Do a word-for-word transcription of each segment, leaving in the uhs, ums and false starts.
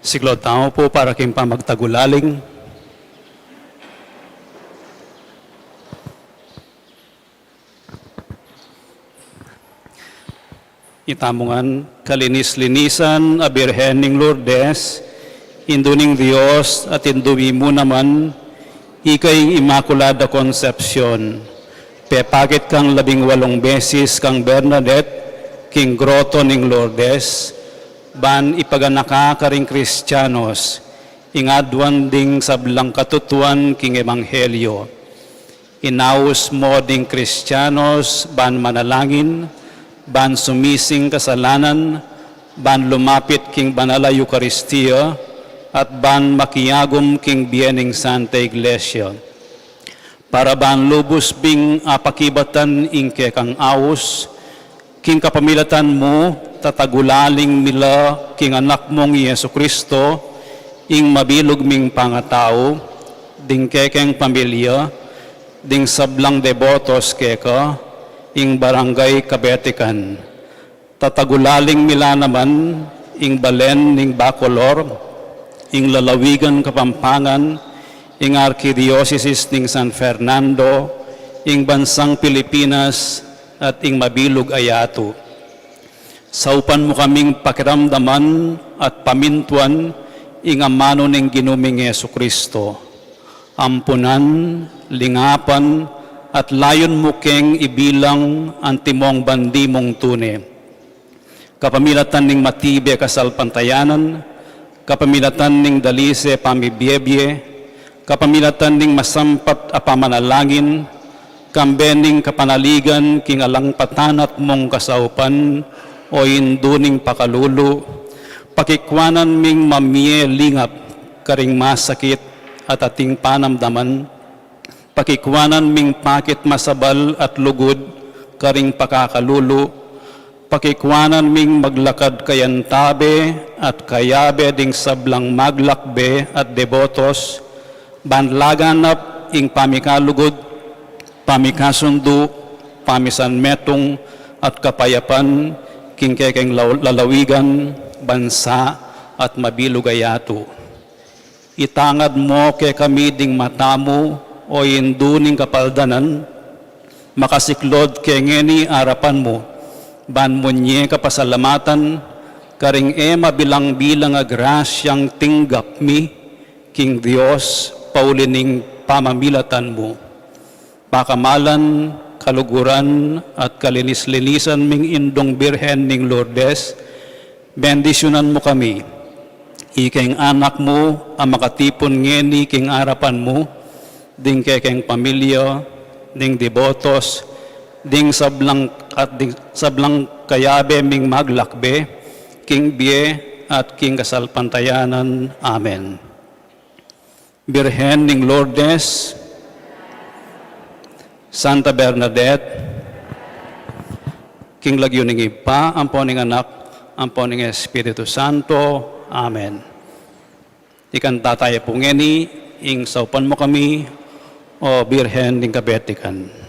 Siklaud tamu pu para king pamagtagulaling. Itamu ngan, kalinis-linisan a Birhen ning Lourdes, Indu ning Dios at Indu mi mu naman, ika ing Inmaculada Concepcion. Pepakit kang labing walung beses kang Bernadette king groto ning Lourdes, ban ipaganak ka karing Kristianos ing aduan ding sablang katutuan king ebanghelyo. Inaus mo ding Kristianos ban manalangin, ban sumising kasalanan, ban lumapit king banal a Eukaristia, at ban makiagum king bie ning Santa Iglesia. Para ban lubus ming apakibatan ing kekang aus, king kapamilatan mu, tatagulaling mi la king Anak mung i Jesucristo, ing mabilug ming pangatau, ding kekeng pamilya, ding sablang debotos keka, ing Barangay Kabetikan. Tatagulaling mi la naman ing balen ning Bacolor, ing lalawigan Kapampangan, ing Arkidiosesis ning San Fernando, ing bansang Pilipinas, at ing mabilug a yatu. Saupan mu kaming pakiramdaman at pamintuan ing amanu ning Ginu ming Jesucristo. Ampunan, lingapan, at layun mu keng ibilang antimong bandi mung tune. Kapamilatan ning matibe kasalpantayanan, kapamilatan ning dalise pamibiebie, kapamilatan ning masampat a pamanalangin, kambe ning kapanaligan king alang patanat mung kasaupan, o Indu ning pakalulu, pakikwanan ming mamie lingap karing masakit at ating panamdaman, pakikwanan ming pakit masabal at lugud karing pakakalulu, pakikwanan ming maglakad kayantabe at kayabe ding sablang maglakbe at debotos, ban laganap ing pamikalugud, pamikasundu, pamisanmetung, at kapayapan king kekeng law-, lalawigan, bansa, at mabilug a yatu. Itangad mu kekami ding mata mu, o Indu ning kapaldanan, makasiklaud ke ngeni arapan mu, ban mu nye kapasalamatan karing e mabilang-bilang a grasyang tinggap mi king Dios pauli ning pamamilatan mu. Pakamalan, kaluguran, at kalinis-linisan ming Indung Birhen ning Lourdes, bendisyunan mu kami. Ikeng anak mu a makatipun ngeni king arapan mu, ding kekeng pamilya, ding debotos, ding sablang, at ding sablang kayabe ming maglakbe, king bie at king kasalpantayanan. Amen. Birhen ning Lourdes, Santa Bernadette, king lagyu ning Ibpa, ampo ning Anak, ampo ning Espiritu Santo. Amen. Ikanta taya pu ngeni ing Saupan Mu Kami, O Birhen ning Kabetikan.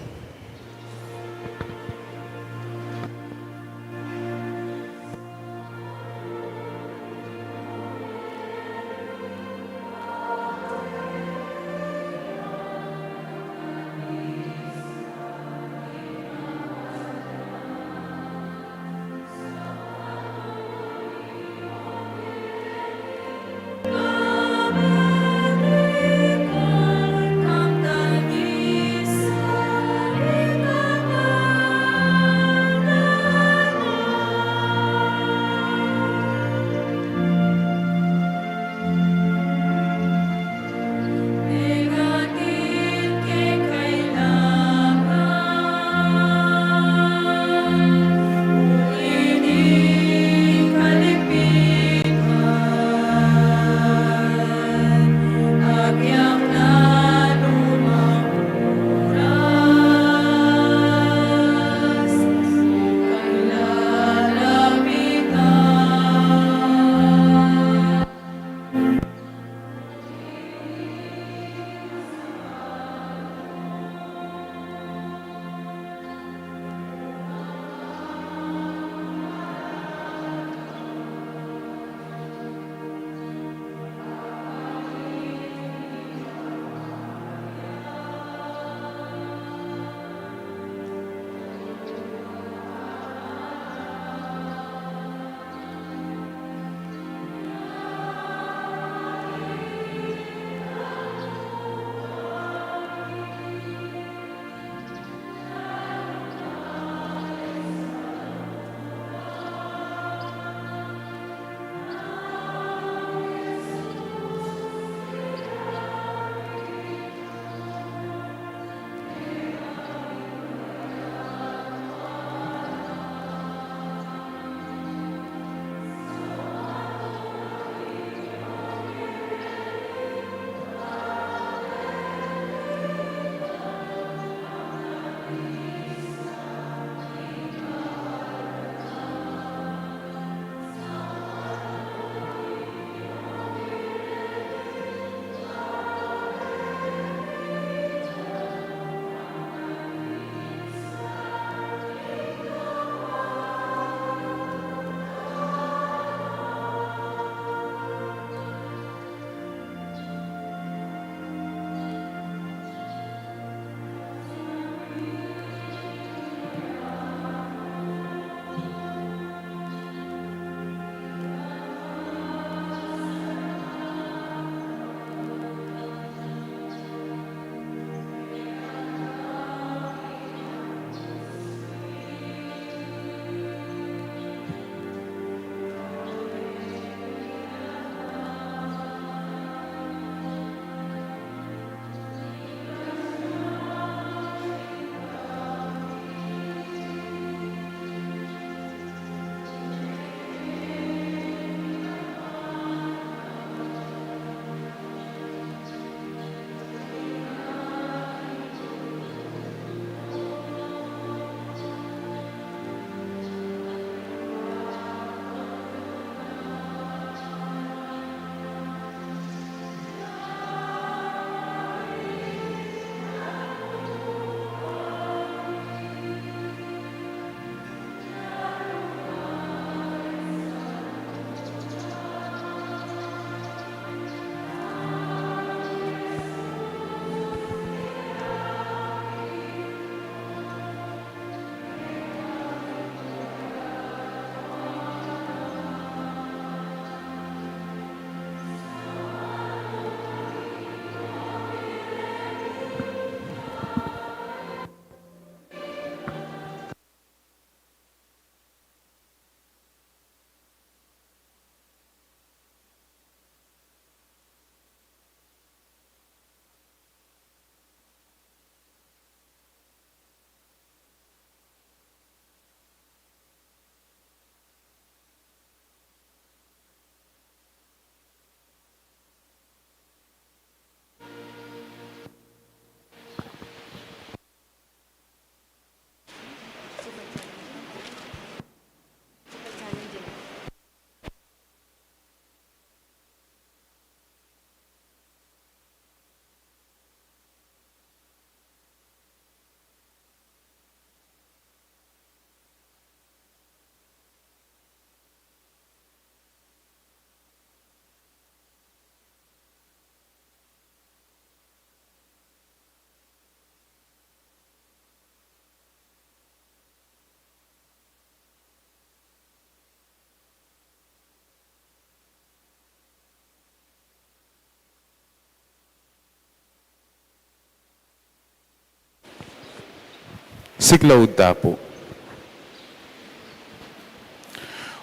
Siklaud ta pu.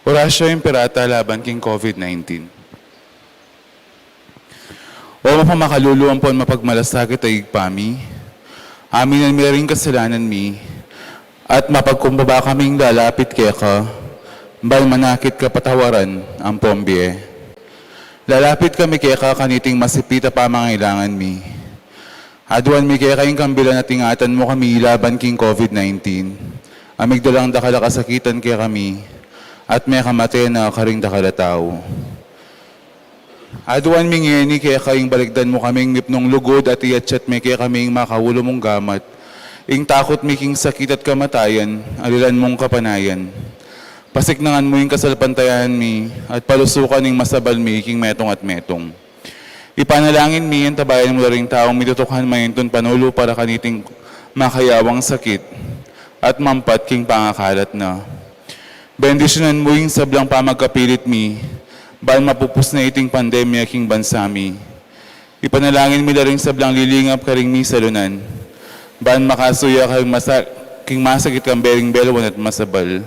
Orasyo Imperata laban king COVID nineteen. O mapamakalulu ampon mapagmalasakit a Ibpa mi, aminan mi la ring kasalanan mi, at mapagkumbaba kaming lalapit keka, ban manakit ka patawaran ampon bie. Lalapit kami keka kaniting masipit a pamangailangan mi. Aduan mi keka ing kambilan at ingatan mu kami laban king COVID nineteen, a migdalang dakal a kasakitan kekami, at mekamate na karing dakal a tau. Aduan mi ngeni keka ing balikdan mu kaming mipnung lugud at iatsat me kekami ing makaulu mung gamat, ing takut mi king sakit at kamatayan, alilan mung kapanayan. Pasiknangan mu ing kasalpantayanan mi, at palusukan ing masabal mi king metung at metung. Ipanalangin mi, antabayan mu la ring taung mitutukan mayintun panulu para kaniting makayawang sakit, at mampat king pangakalat na. Bendisyunan mu ing sablang pamagkapilit mi, ban mapupus na iting pandemya king bansa mi. Ipanalangin mi la ring sablang lilingap karing misalunan, ban makasuya karing masa-, king masakit kambe ring belwan at masabal.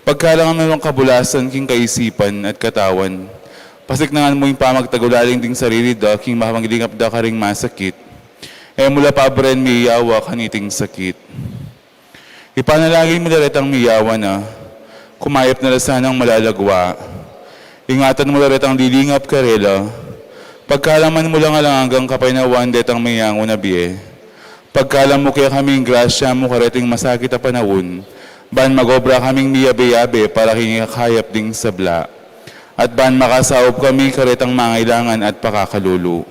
Pagkalangan mu lang kabulasan king kaisipan at katawan. Pasiknangan mu ing pamagtagulaling ding sarili da, king pamaglingap da karing masakit. E mu la paburen miyawa kaniting sakit. Ipanalangin mu la retang miyawa na, kumayap na la sanang malalagwa. Ingatan mu la retang lilingap karela. Pagkaluban mu lang alang anggang kapaynawan detang meyangu na bie. Pagkaluban mu kekami ing grasya mu kareting masakit a panaun, ban mag-obra kaming miyabe-yabe para king ikakayap ding sabla, at ban makasaup kami karetang mangailangan at pakakalulu.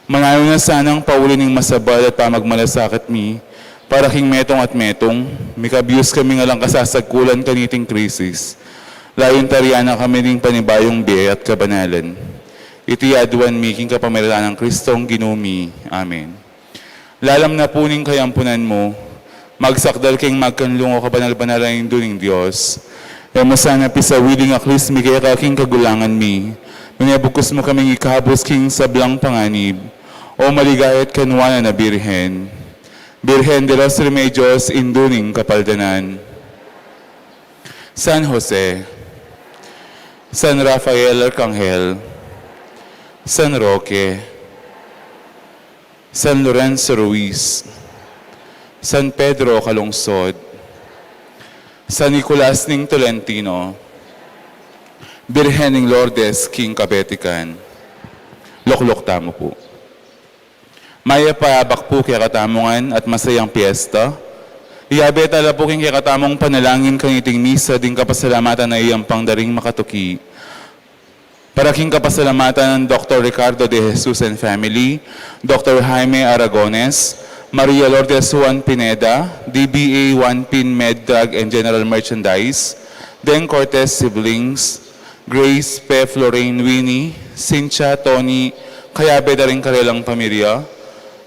Mananu na sanang pauli ning masabal at pamagmalasakit mi, para king metung at metung, mikabyus kaming alang kasasagkulan kaniting krisis. Layun tarian na kami ning panibayung bie at kabanalan. Iti aduan mi king kapamilatan nang Kristong Ginu mi. Amen. Lalam na pu ning kayampunan mu, magsakdal keng magkanlung, o kabanal-banal a Indu ning Dios. E mu sana pisawili ing aklis mi keka king kagulangan mi, nune bugkus mu kaming ikabus king sablang panganib, O maligaya at kanuanan a Birhen. Birhen de los Remedios, Indu ning Kapaldanan. San Jose, San Rafael Arcangel, San Roque, San Lorenzo Ruiz, San Pedro Calungsod, San Nicolas ning Tolentino, Birhen ning Lourdes king Kabetikan. Lukluk tamu pu. Mayap a abak pu kekatamu ngan at masayang piesta. Iyabe ta la pu king kekatamung panalangin kaniting misa ding kapasalamatan a iyampang da ring makatuki. Para king kapasalamatan nang Doktor Ricardo de Jesus and family, Doktor Jaime Aragones, Maria Lourdes Juan Pineda, D B A Juan Pin Med Drug and General Merchandise, Deng Cortez siblings, Grace, Pef, Lorraine, Winnie, Cynthia, Tony, kayabe da ring karelang pamilya,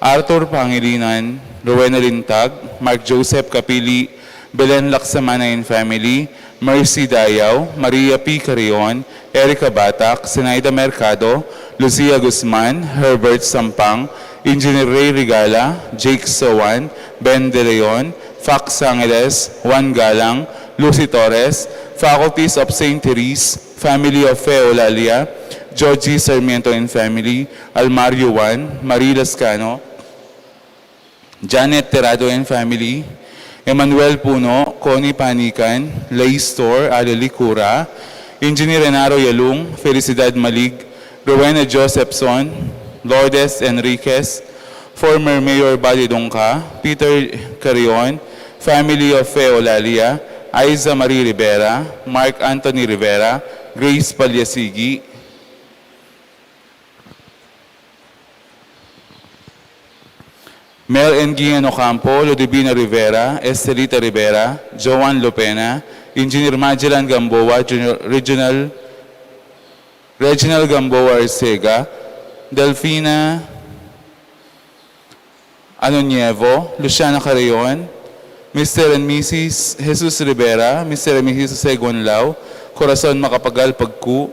Arthur Pangilinan, Rowena Lintag, Mark Joseph Capili, Belen Laksamana and family, Mercy Dayaw, Maria P. Carrion, Erica Batak, Zenaida Mercado, Lucia Guzman, Herbert Sampang, Engineer Ray Regala, Jake Sowan, Ben De Leon, Fax Angeles, Juan Galang, Lucy Torres, Faculties of Saint Therese, family of Fe Olalia, Georgie Sarmiento and family, Almario Juan, Marie Lascano, Janet Terado and family, Emmanuel Puno, Connie Panican, Lay Store, Aleli Cura, Engineer Renaro Yalung, Felicidad Malig, Rowena Josephson, Lourdes Enriquez, former Mayor Buddy Dungca, Peter Carrion, family of Fe Olalia, Aiza Marie Rivera, Mark Anthony Rivera, Grace Palyasigi, Mel and Gian Ocampo, Ludivina Rivera, Estelita Rivera, Joan Lopena, Engineer Magellan Gamboa, Junior, Regional, Reginald Gamboa Arcega, Delfina Anuñevo, Luciana Carreon, Mister and Missus Jesus Rivera, Mister and Missus Jose Guanlao, Corazon Macapagal Pagcu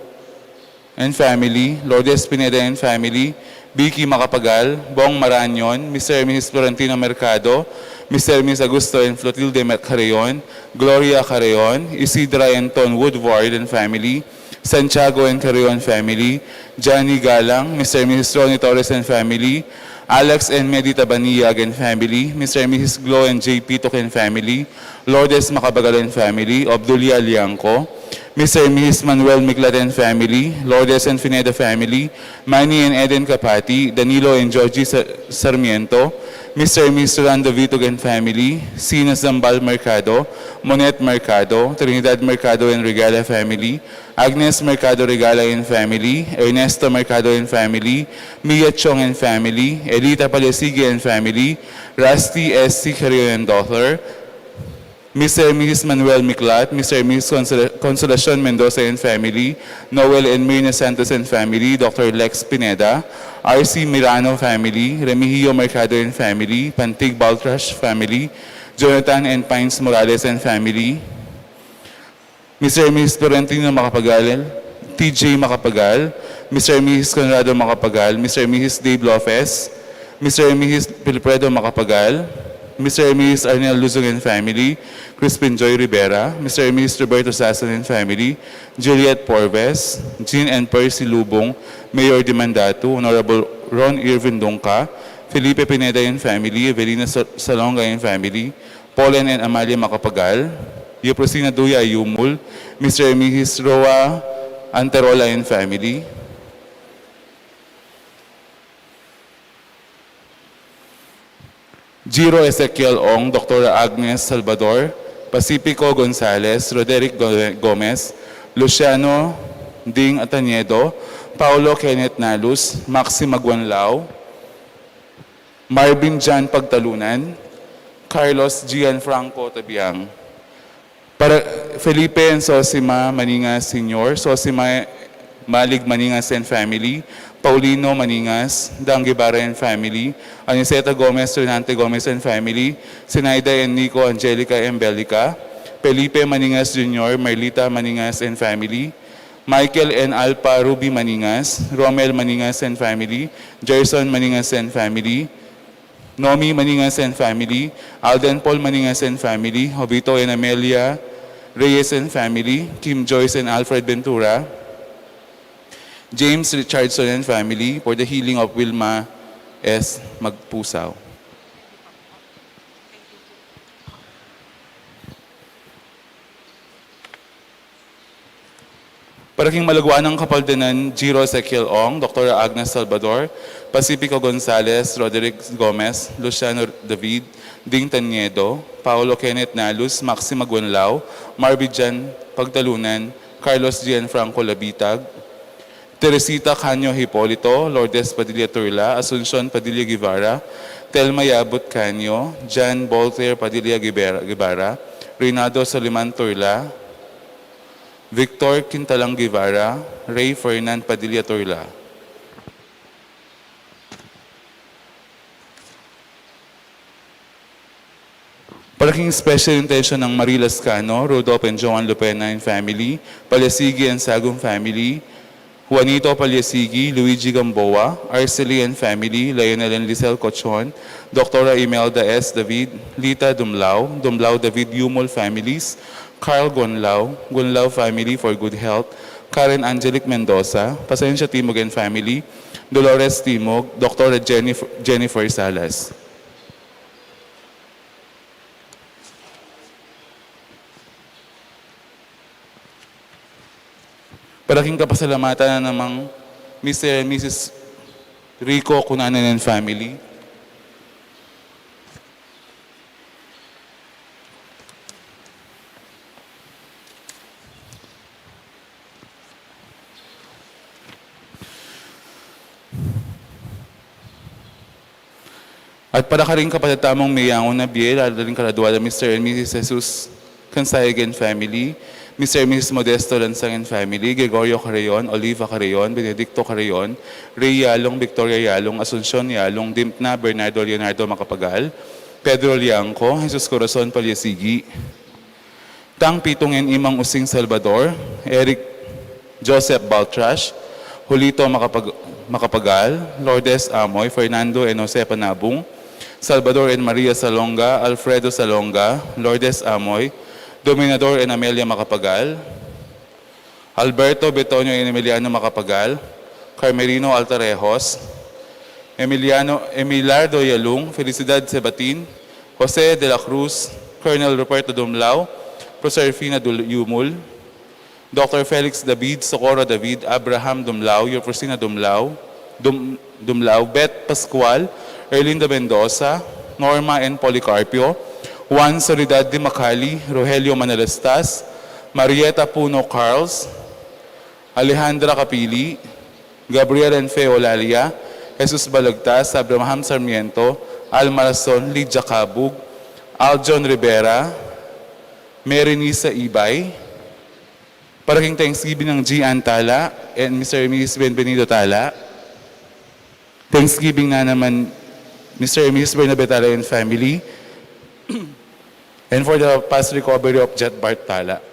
and family, Lourdes Pineda and family, Vicky Macapagal, Bong Marañon, Mister and Missus Florentino Mercado, Mister and Miss Augusto and Flotilde Met Carreon, Gloria Carreon, Isidra and Ton Woodward and family, Santiago and Carreon family, Johnny Galang, Mister and Missus Ronnie Torres and family, Alex and Medi Tabaniag and family, Mister and Missus Glo and J P Tuk and family, Lourdes Macapagal and family, Obdulia Liangco, Mister and Missus Manuel Miclat and family, Lourdes and Fineda family, Manny and Eden Capati, Danilo and Georgie Sa-, Sarmiento, Mister and Missus Rolando Vitug and family, Sina Zambal Mercado, Monet Mercado, Trinidad Mercado and Regala family, Agnes Mercado Regala and family, Ernesto Mercado and family, Mia Chong and family, Elita Palesigue and family, Rusty S C Carrion and daughter, Mister and Missus Manuel Miclat, Mister and Missus Consola-, Consolacion Mendoza and family, Noel and Mirna Santos and family, Doctor Lex Pineda, R C Mirano family, Remigio Mercado and family, Pantig Baltrash family, Jonathan and Pines Morales and family, Mister and Missus Florentino Macapagal, T J Macapagal, Mister and Missus Conrado Macapagal, Mister and Missus Dave Lopez, Mister and Missus Pilpredo Macapagal, Mister and Missus Arnel Luzon and family, Crispin Joy Rivera, Mister and Missus Roberto Sason and family, Juliet Porves, Jean and Percy Lubong, Mayor Dimandatu, Honorable Ron Irvin Dungca, Felipe Pineda and family, Evelina Sa-, Salonga and family, Pauline and Amalia Macapagal, Euprosina Duya Yumul, Mister and Missus Roa Anterola and family, Jiro Ezekiel Ong, Doctora Agnes Salvador, Pacifico Gonzales, Roderick Go-, Gomez, Luciano Ding Atañedo, Paulo Kenneth Nalus, Maxi Maguanlao, Marvin John Pagtalunan, Carlos Gianfranco Tabiang. Para Felipe and Sosima Maningas Senior, Sosima Malig Maningas and family, Paulino Maningas, Dang Guevara and family, Aniceta Gomez, Renante Gomez and family, Sinaida and Nico, Angelica and Belica, Felipe Maningas Junior, Marlita Maningas and family, Michael and Alpa Ruby Maningas, Romel Maningas and family, Jerson Maningas and family, Nomi Maningas and family, Alden Paul Maningas and family, Jovito and Amelia Reyes and family, Kim Joyce and Alfred Ventura, James Richardson and family, for the healing of Wilma S. Magpusaw. Para king malagwa nang kapaldanan, Jiro Ezekiel Ong, Doctora Agnes Salvador, Pacifico Gonzales, Roderick Gomez, Luciano David, Ding Taniedo, Paulo Kenneth Nalus, Maxi Maguanlao, Marvin Jan Pagtalunan, Carlos Gianfranco Labitag, Teresita Canio Hipolito, Lourdes Padilla Turla, Asuncion Padilla Guevara, Telma Yabut Canio, Jan Voltaire Padilla Guevara, Guevara, Reynaldo Soliman Turla, Victor Quintalang Guevara, Ray Fernand Padilla Turla. Para king special intention nang Marie Lascano, Rudolph and Joan Lupena and family, Palasigi and Sagum family, Juanito Palasigi, Luigi Gamboa, Arceli and family, Lionel and Lisel Cochon, Doctora Imelda S. David, Lita Dumlao, Dumlao David Yumul families, Carl Gonlao, Gonlao family for good health, Karen Angelic Mendoza, Pasensia Timog and family, Dolores Timog, Doctora Jennifer, Jennifer Salas. Para king kapasalamatan na namang Mister and Missus Rico Cunanan and family. At para karing kapatad tamung meyangu na bie, lalu na ring kaladua da Mister and Missus Jesus Kansayag and family, Mister and Missus Modesto Lansang and family, Gregorio Carreon, Oliva Carreon, Benedicto Carreon, Ray Yalong, Victoria Yalong, Asuncion Yalong, Dimpna Bernardo Leonardo Macapagal, Pedro Liangco, Jesus Corazon Paliasigi, Tang Pitung and Imang Using Salvador, Eric Joseph Baltrash, Julito Macapag-, Macapagal, Lourdes Amoy, Fernando and Jose Panabung, Salvador and Maria Salonga, Alfredo Salonga, Lourdes Amoy, Dominador and Amelia Macapagal, Alberto, Betonio and Emiliano Macapagal, Carmelino Altarejos, Emiliano, Emilardo Yalung, Felicidad Sebatin, Jose de la Cruz, Colonel Ruperto Dumlao, Proserfina Dul-, Yumul, Doctor Felix David, Socorro David, Abraham Dumlao, Eufrosina Dumlao, Dum-, Dumlao, Beth Pascual, Erlinda Mendoza, Norma and Policarpio, Juan Soledad de Macali, Rogelio Manalastas, Marieta Puno Carls, Alejandra Capili, Gabriel and Fe Olalia, Jesus Balagtas, Abraham Sarmiento, Alma Rason, Lydia Cabug, Aljon Rivera, Mary Nisa Ibay, para king Thanksgiving ng Gian Tala and Mister and Missus Bienvenido Tala. Thanksgiving na naman, Mister and Missus Bernabe Tala and family. And for the fast recovery of Jet Bart Tala.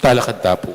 Talakad ta pu.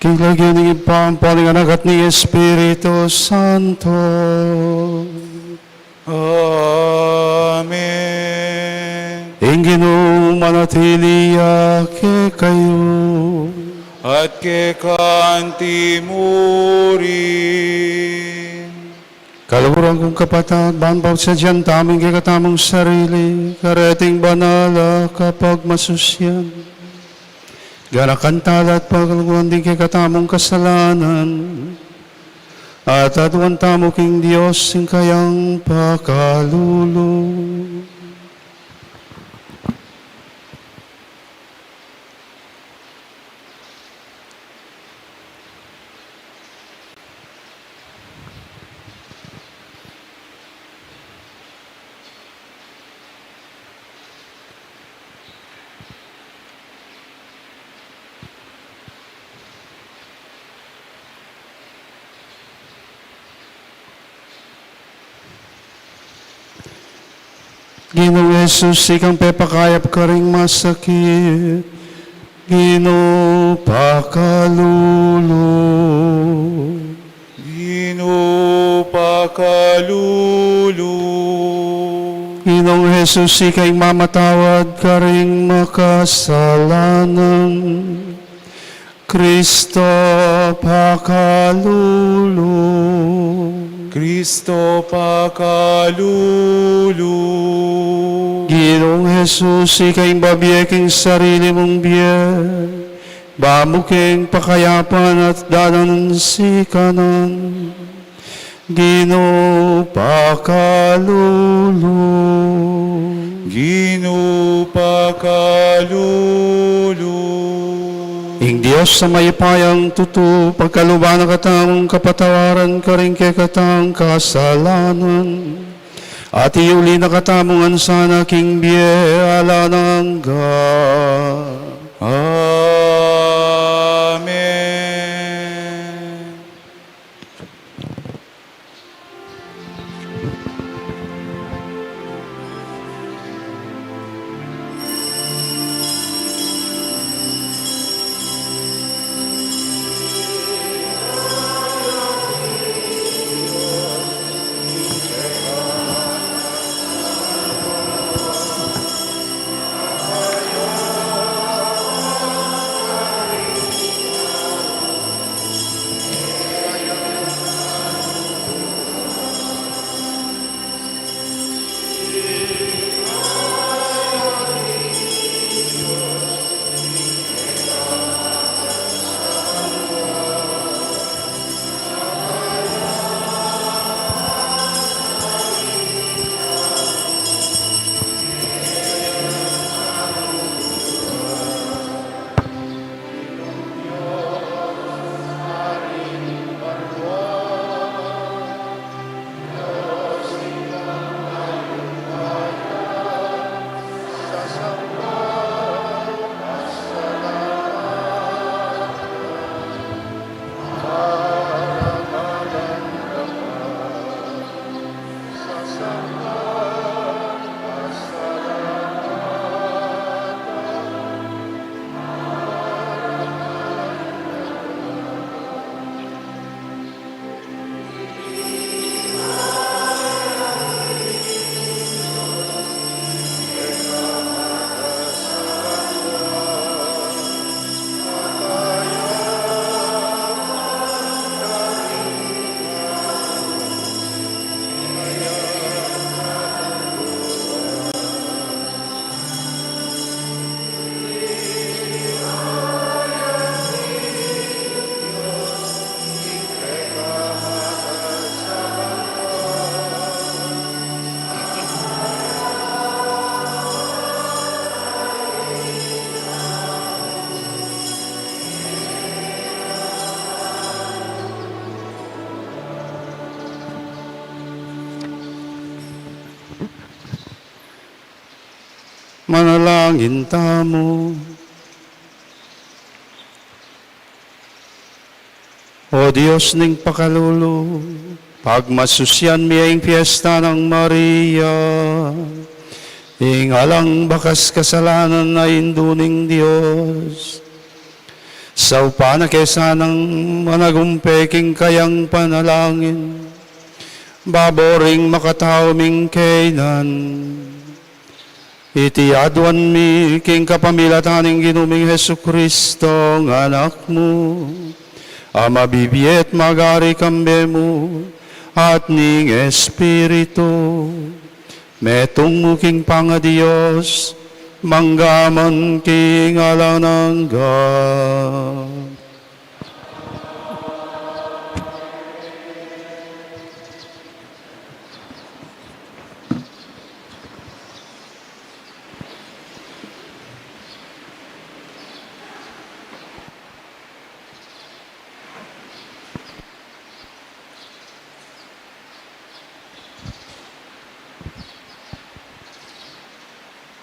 King lagyu ning Ibpa, ampo ning Anak, at ning Espiritu Santo. Amen. Ing Ginu manatili ya kekayu. At keka antimurin. Kaluguran kung kapatad, ban pagsadyan tamu ing kekatamung sarili kareting banal a kapagmasusyan, ganakan tala at pagluan ding kekatamung kasalanan, at aduan tamu king Dios ing kayang pakalulu. Ginung Jesus, ikang pepakayap karing masakit, Ginu, pakalulu. Ginu, pakalulu. Ginung Jesus, ika ing mamatawad karing makasalanan, Kristo, pakalulu. Kristo, pakalulu. Ginung Jesus, ika ing babie king sarili mung bie, ba mu keng pakayapan at danan sikanan, Ginu, pakalulu. Ginu, pakalulu. Ing Dios a mayupayang tutu, pagkalub na katamung kapatawaran karing kekatang kasalanan, at iuli na katamu ngan sana king bie alang angga. Amen. Manalangin tamu. O Dios ning pakalulu, pagmasusyan mi ing fiesta nang Maria, ing alang bakas kasalanan a Indu ning Dios. Saupan na ke sanang managumpe king kayang panalangin, babo ring makatau ming kainan. Iti aduan mi king kapamilatan ning Ginu ming Jesucristo, nga Anak mu, a mabibie at magari kambe mu, at ning Espiritu, metung mu king pangaDios, mangga man king alang angga.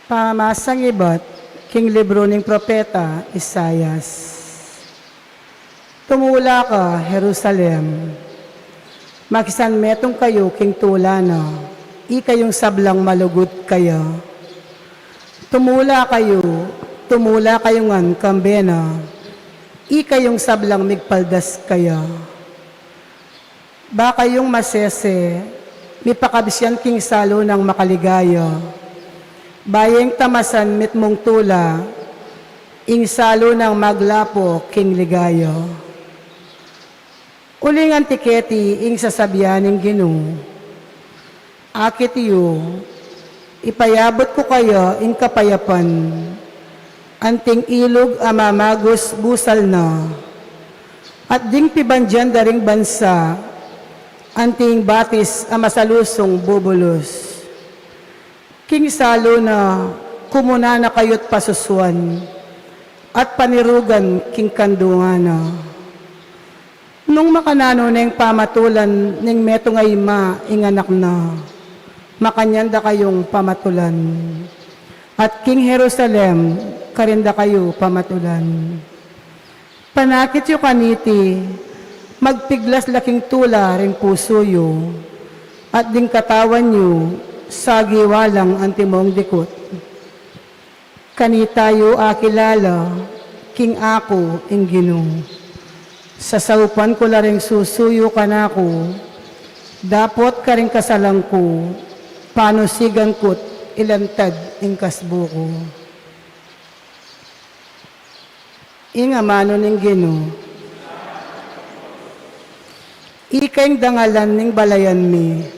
Pamamasang ibat king libru ning propeta Isaias. Tumula ka, Jerusalem, makisanmetung kayu king tula na, ikayung sablang malugud kaya. Tumula kayu, tumula kayu ngan kambe na, ikayung sablang migpaldas kaya. Ba kayung masese, mipakabsian king salu nang makaligaya. Ba yeng tamasan mitmung tula, ing salu nang maglapo king ligaya. Uling anti keti ing sasabian ning Ginu, Akit yu, ipayabut ku kaya ing kapayapan, anting ilug a mamagus busal na, at ding pibandian da ring bansa, anting batis a masalusung bubulus. King salu na, kumuna na kayu't pasusuan, at panirugan king kandungan na. Nung makananu neng pamatulan ning metung a ima ing anak na, makanyan da kayung pamatulan. At king Jerusalem, karin da kayu pamatulan. Panakit yu kaniti, magpiglas la king tula ring pusu yu, at ding katawan yu, sagiwa lang antimong dikut. Kanita yu akilala, king aku ing Ginu. Sasaupan ku la ring susu yu kanaku, dapot karing kasalan ku, panusigan ku't ilantad ing kasbu ku. Ing amanu ning Ginu. Ika ing dangalan ning balayan mi.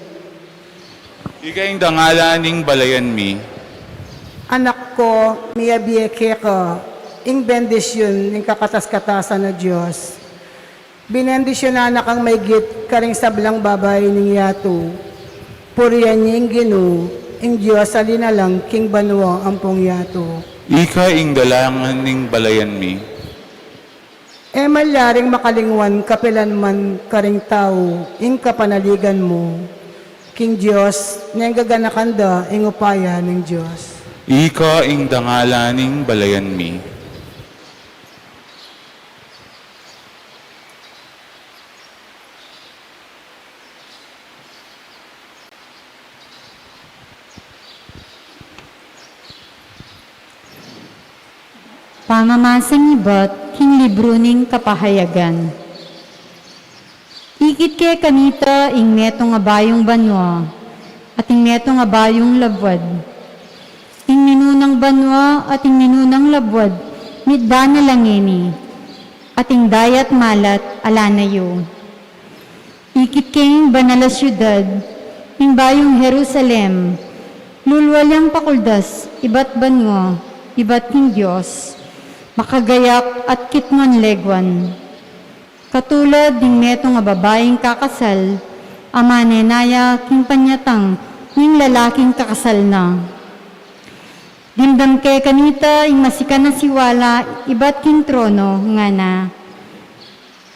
Ika ing dangalan ning balayan mi. Anak ko, miyabie keka ing bendisyun ning kakatas-katasan a Dios. Binendisyunan na kang maigit karing sablang babai ning yatu. Purian ye ing Ginu, ing Dios a linalang king banua ampong yatu. Ika ing dangalan ning balayan mi. E malyaring makalingwan kapilan man karing tau ing kapanaligan mu. King Dios, neng gaganakan da ing upaya ning Dios. Ika ing dangalan ning balayan mi. Pamamasang ibat king libru ning Kapahayagan. Ikit ke kanita ing metung a bayung banua, at ing metung a bayung labuad. Ing minunang banua at ing minunang labuad, mitda na la ngeni, at ing dayat malat ala na yu. Ikit ke ing banal a siudad, ing bayung Jerusalem, lulwal yang pakuldas ibat banua, ibat king Dios, makagayak at kitngon leguan. Katulad ding metung a babaing kakasal, a manenaya king panyatang ning lalaking kakasal na. Dimdam ke kanita ing masikan a siwala ibat king trono, ngana,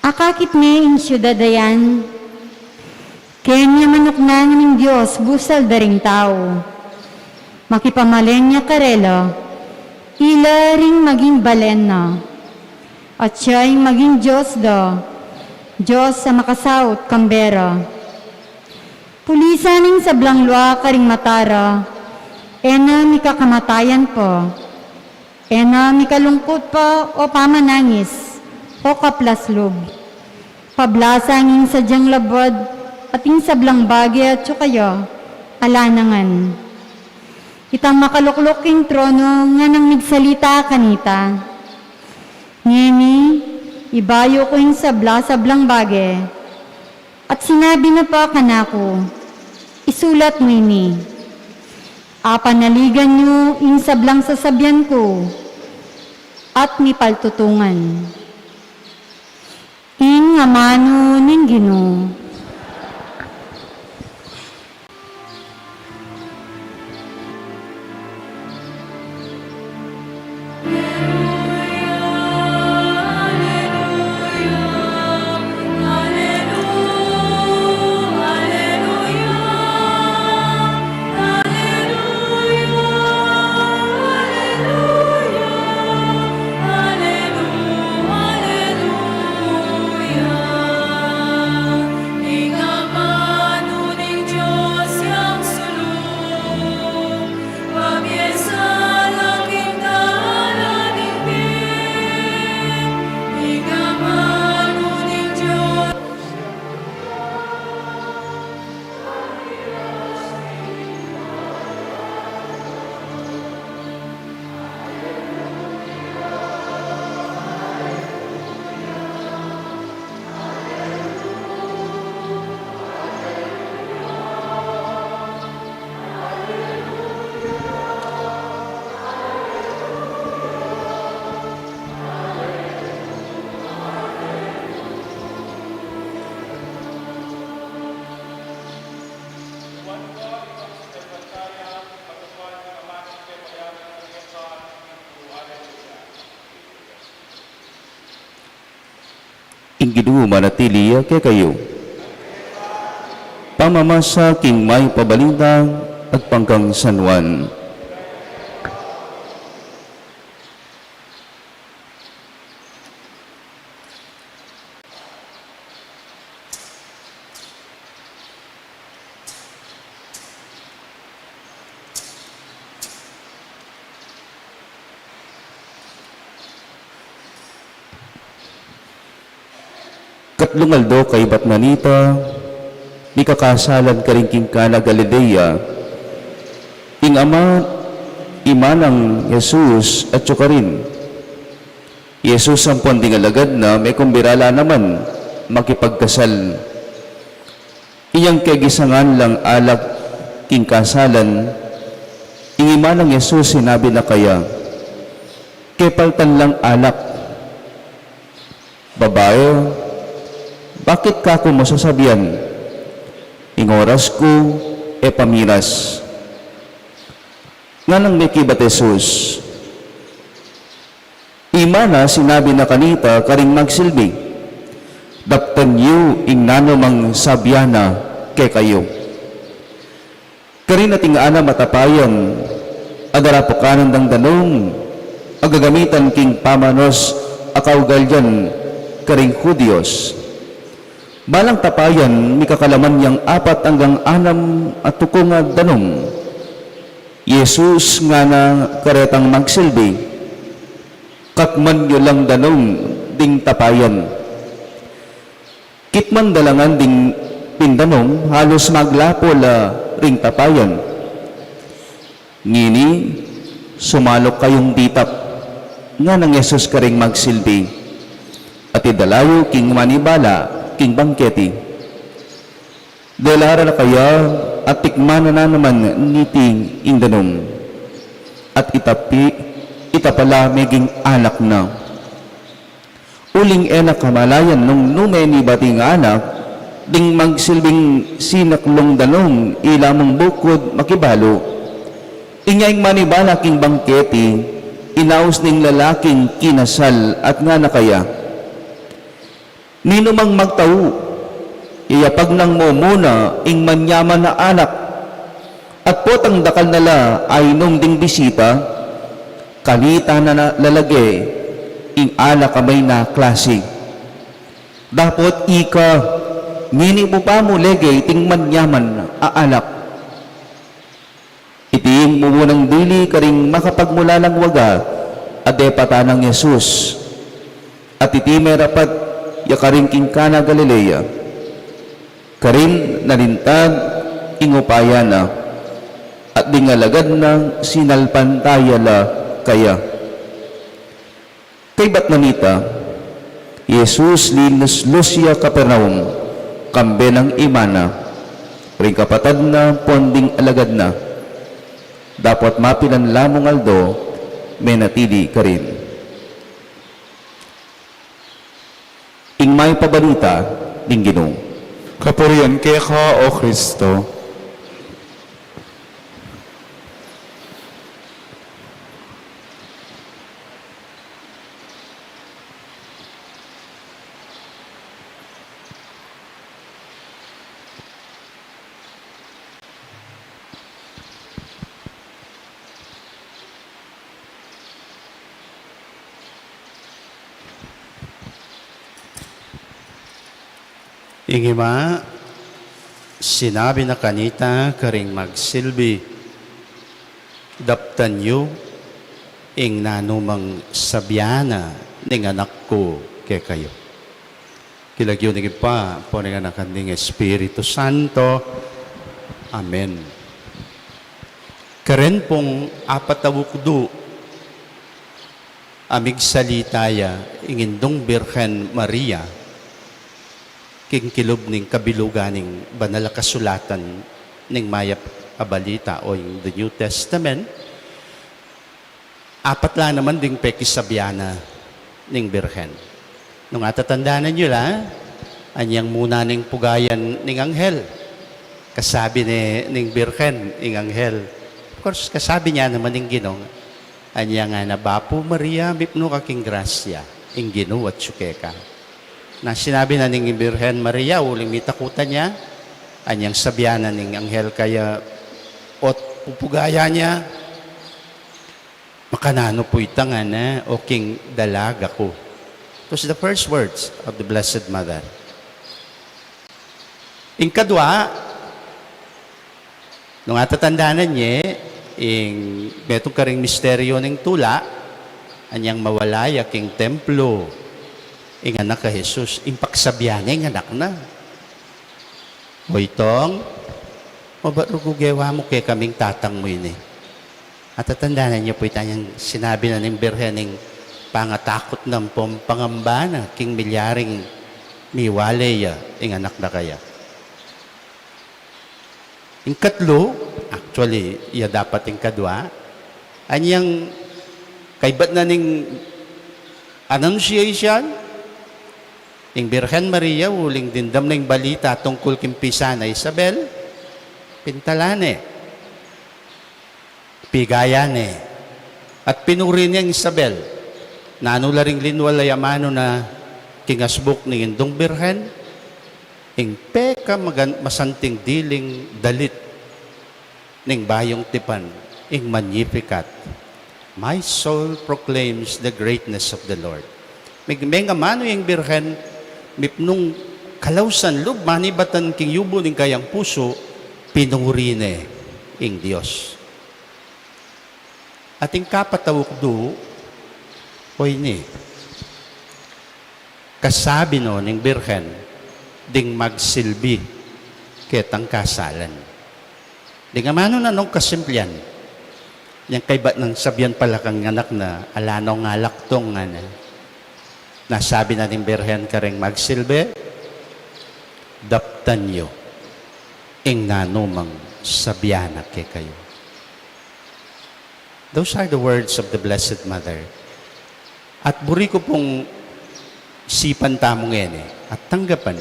Akakit me ing siudad a yan? Keni a manuknan ning Dios busal da ring tau. Makipamalen ya karela, ila ring maging balen na. At siya ing maging Dios da, Dios a makasaut kambe ra. Pulisan ing sablang lua karing mata ra, e na mikakamatayan pa, e na mikalungkut pa o pamanangis, O kaplas lub, pablasang ing sadyang labad at ing sablang bage atyu kaya, ala na ngan. Itang makalukluk king trono nganang migsalita kanita. Ngeni, ibayu ku ing sabla-sablang bage. At sinabi na pa kanaku, isulat mu ini. Apanaligan yu ing sablang sasabian ku, at mipaltutungan. Ing amanu ning Ginu. Ing Ginu manatili ya kekayu. Pamamasa king Mayap a Balita agpang kang San Juan. Katlung aldo kaybat na nita, mikakasalan karin king Cana Galilea, ing ama, ima nang Jesus atyu karin. I Jesus ampon ding alagad na, mekumbira la naman makipagkasal. Inyang kegisangan lang alak king kasalan, ing ima nang Jesus sinabi na kaya, kepaltan lang alak. Babai, bakit ka ku mu sasabian? Ing oras ku e pa miras. Nganang mekibat Jesus, ima na sinabi na kanita karing magsilbi, daptan yu ing nanumang sabian na kekayu. Karin ating anam a tapayan a darapukanan dang danum a gagamitan king pamanus a kaugalian karing Judios. Balang tapayan mikakalaman yang apat anggang anam a tukung a danum. I Jesus ngana karetang magsilbi, katman yu lang danum ding tapayan. Kitman da la ngan ding pindanum, halus maglapu la ring tapayan. Ngeni, sumaluk kayung ditak, nganang Jesus karing magsilbi, at idala yu king manibala king bangketi. Dela ra na kaya at tikman na naman niti ing danum, at itapi, itapa la meging alak na. Uling e na kamalayan nung nume ni bating alak ding magsilbing sinaklung danum, ila mung bukud makibalu. Inya ing manibala king bangketi, inaus ning lalaking kinasal at ngana kaya, ninumang magtau, iyapag nang mumuna ing manyaman a alak, at potang dakal na la ainum ding bisita, kanita na lalage ing alak a mayna klasi. Dapot ika, ngeni mu pa mu lege iting manyaman a alak. Iti ing mumunang dili karing makapagmulalang waga a depatan nang Jesus. At iti merapat ya karin king Cana Galilea. Karin nalintad ing upaya na, at ding alagad na sinalpantaya la kaya. Kaybat na nita, i Jesus linus-lus ya Capernaum, kambe nang ima na, ring kapatad na ampon ding alagad na, dapot mapilan la mung aldo, menatili karin. Ing mayap a balita ning Ginu. Kapurian keka, O Kristo. Ing ima, sinabi na kanita karing magsilbi, daptan yu ing nanumang sabian na ning anak ku kekayu. King lagyu ning Ibpa, ampo ning Anak, ampo ning Espiritu Santo. Amen. Karen pung apat a ukdu a migsalita ya ing Indung Birhen Maria, king kilub ning kabilugan ning Banal a Kasulatan ning Mayap a Balita o ing The New Testament, apat la naman ding pekisabian na ning Birhen. Nung atatandanan yu la, anyang muna ning pugayan ning anghel. Kasabi ne ning Birhen ing anghel. Of course, kasabi ne naman ning Ginu. Anyang ngana, Bapu Maria, mipnu ka king grasya, ing Ginu atyu keka. Na sinabi na ning Birhen Maria, uling mitakutan ya, anyang sabian na ning anghel kaya, ot pupugayan ya, makananu pu itang ngana, o king dalaga ku. It was the first words of the Blessed Mother. Ing kadwa, nung atatandanan ye, ing metung karing misteryo ning tula, anyang mawala ya king templo ing anak a Jesus, ing pagsabian ne ing anak na, "O itong, mabat rugu gewa mu kekaming tatang mu ini?" Atatandanan ye pu itang sinabi na ning Birhen ing pangatakut na ampong pangamba na king milyaring miwale ya ing anak na kaya. Ing katlu, actually, ya dapat ing kadwa, anyang kaybat na ning Annunciation, ing Birhen Maria, uling dimdam na ing balita tungkul king pisan na Isabel, pintalan ne, pigayan ne, at pinuri ne ing Isabel. Nanu la ring linwal a amanu na king asbuk ning Indung Birhen, ing pekamagan-, masanting diling dalit ning Bayung Tipan, ing Magnificat. "My soul proclaims the greatness of the Lord." Mig-, mengamanu ing Birhen, mipnung kalausan lub, manibatan king yubu ning kayang pusu, pinuri ne ing Dios. At ing kapat a ukdu, o ini, kasabi no ning Birhen, ding magsilbi ketang kasalan. Ding amanu na nung kasimplian, yang kaybat nang sabian pala kang anak na, "Ala nong alak tong," ngana. Na sabi na ning Birhen karing magsilbi, "Daptan yu ing nanumang sabian na kekayu." Those are the words of the Blessed Mother. At buri ku pung isipan tamu ngeni, at tanggapan,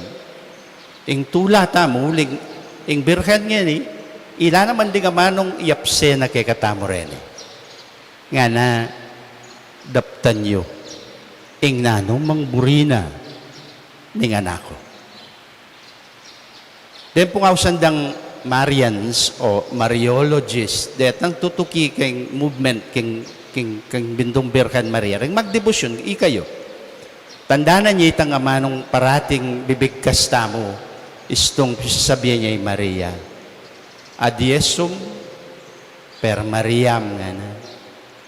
ing tula tamu, uling ing Birhen ngeni, ila naman ding amanung iyapse na kekatamu reni. Ngana, "Daptan yu ing nanumang buri na ning anak ku." Deng pung ausan dang Marians o Mariologists, detang tutuki keng movement, keng, keng, keng Bindung Birhen Maria, reng magdebosyun, ikayu. Tandanan ye itang amanung parating bibigkas tamu, istung pisasabian ye i Maria, "Ad Iesum per Mariam," ngana,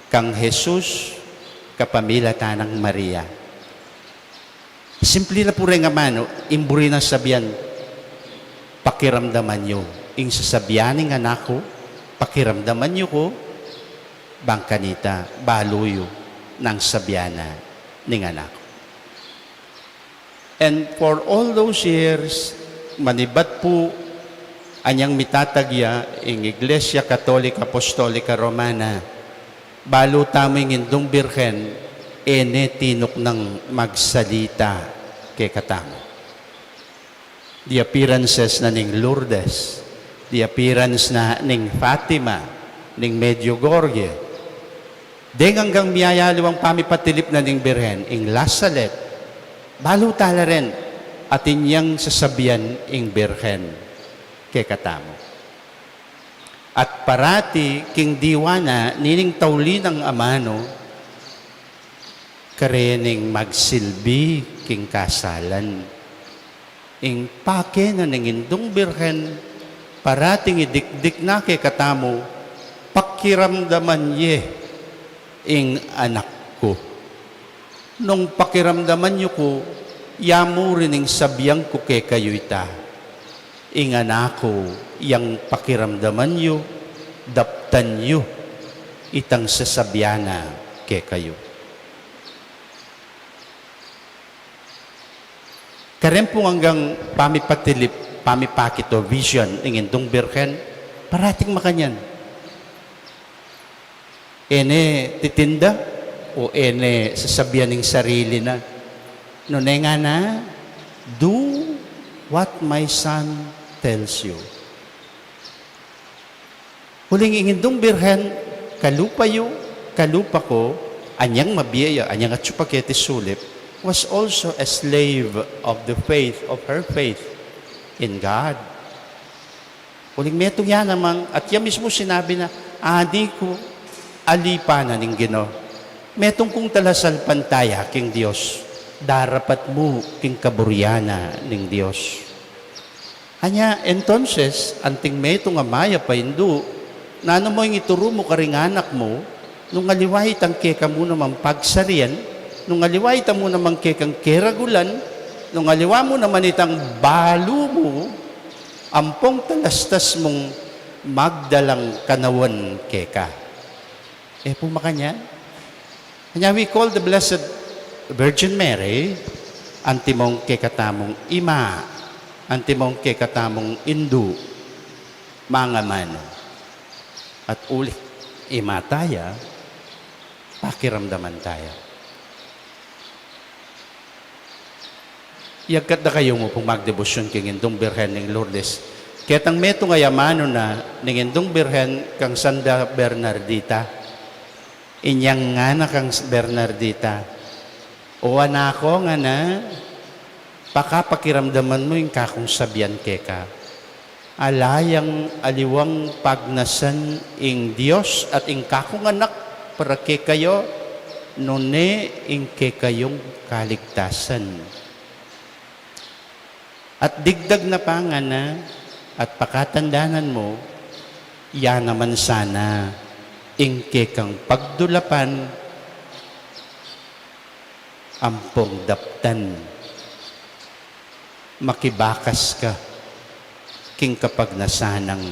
kang Jesus kapamilatan nang Maria. Simple la pu reng amanu, ing buri nang sabian, pakiramdaman yu. Ing sasabian ning anak ku, pakiramdaman yu ku, bang kanita, balu yu nang sabian na ning anak ku. And for all those years, manibat pu, anyang mitatagya ing Iglesia Katolika Apostolika Romana, balu tamu ing Indung Birhen, e ne tinuknang magsalita kekatamu. The appearances na ning Lourdes, the appearance na ning Fatima, ning Medjugorje, deng anggang miyayaliwang pamipatilip na ning Birhen, ing La Salette, balu tala ren, atin yang sasabian ing Birhen kekatamu. At parati king diwa na nining tauli nang amanu, karening magsilbi king kasalan. Ing pake na ning Indung Birhen, parating idikdik na kekatamu, pakiramdaman ye ing anak ku. Nung pakiramdaman yu ku, ya mu rin ing sabian ku kekayu ita. Ing anak ku, yang pakiramdaman yu, daptan yu itang sasabian na kekayu. Karen pung anggang pamipatilip, pamipakit o vision ning Indung Birhen, parating makanyan. E ne titinda o e ne sasabian ing sarili na. Nune ngana, "Do what my son tells you." Uling ing Indung Birhen, kalupa yu, kalupa ku, anyang mabie ya, anyang atsu pa keti sulip, was also a slave of the faith, of her faith in God. Uling metung ya namang, at ya mismu sinabi na, "Ani ku, ali pa na ning Ginu. Metung kung talasalpantaya king Dios, darapat mu king kaburian na ning Dios." Anya, entonces, anting metung a mayap a indu, nanu mu ing ituru mu karing anak mu, nung aliwa itang keka mu namang pagsarian, nung aliwa ita mu namang kekang keragulan, nung aliwa mu naman itang balu mu, ampong talastas mung magdalang kanawan keka. E pu makanyan? Anya we call the Blessed Virgin Mary, antimong kekatamung ima, antimong kekatamung indu, mangamanu. At uli, ima taya, pakiramdaman taya. Yagkat da kayu mu pung magdebosyon king Indung Birhen ning Lourdes. Ketang metung a amanu na ning Indung Birhen kang Santa Bernardita. Inyang ngana kang Bernardita, "O anak ku," ngana, "pakapakiramdaman mu ing kakung sabian keka. Ala yang aliwang pagnasan ing Dios at ing kakung anak para kekayu, nune ing kekayung kaligtasan." At digdag na pa ngana, "At pakatandanan mu, ya naman sana ing kekang pagdulapan ampong daptan. Makibakas ka king kapagnasan nang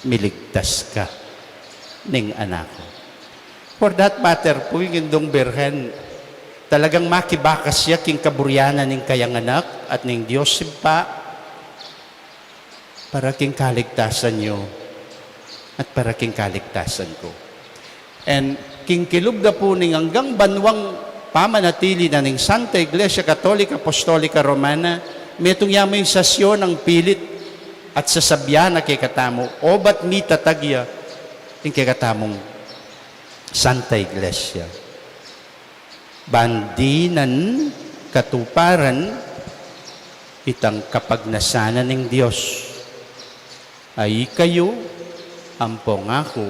miligtas ka ning anak ku." For that matter pu, ing Indung Birhen, talagang makibakas ya king kaburian na ning kayang anak at ning Dios Ibpa, para king kaligtasan yu at para king kaligtasan ku. And king kilub da pu ning anggang banwang pamanatili na ning Santa Iglesia Katolika Apostolika Romana, metung ya mu ing sasyo nang pilit at sasabian na kekatamu, obat mitatag ya ing kekatamung Santa Iglesia. Ban dinan katuparan itang kapagnasan na ning Dios a ikayu ampong aku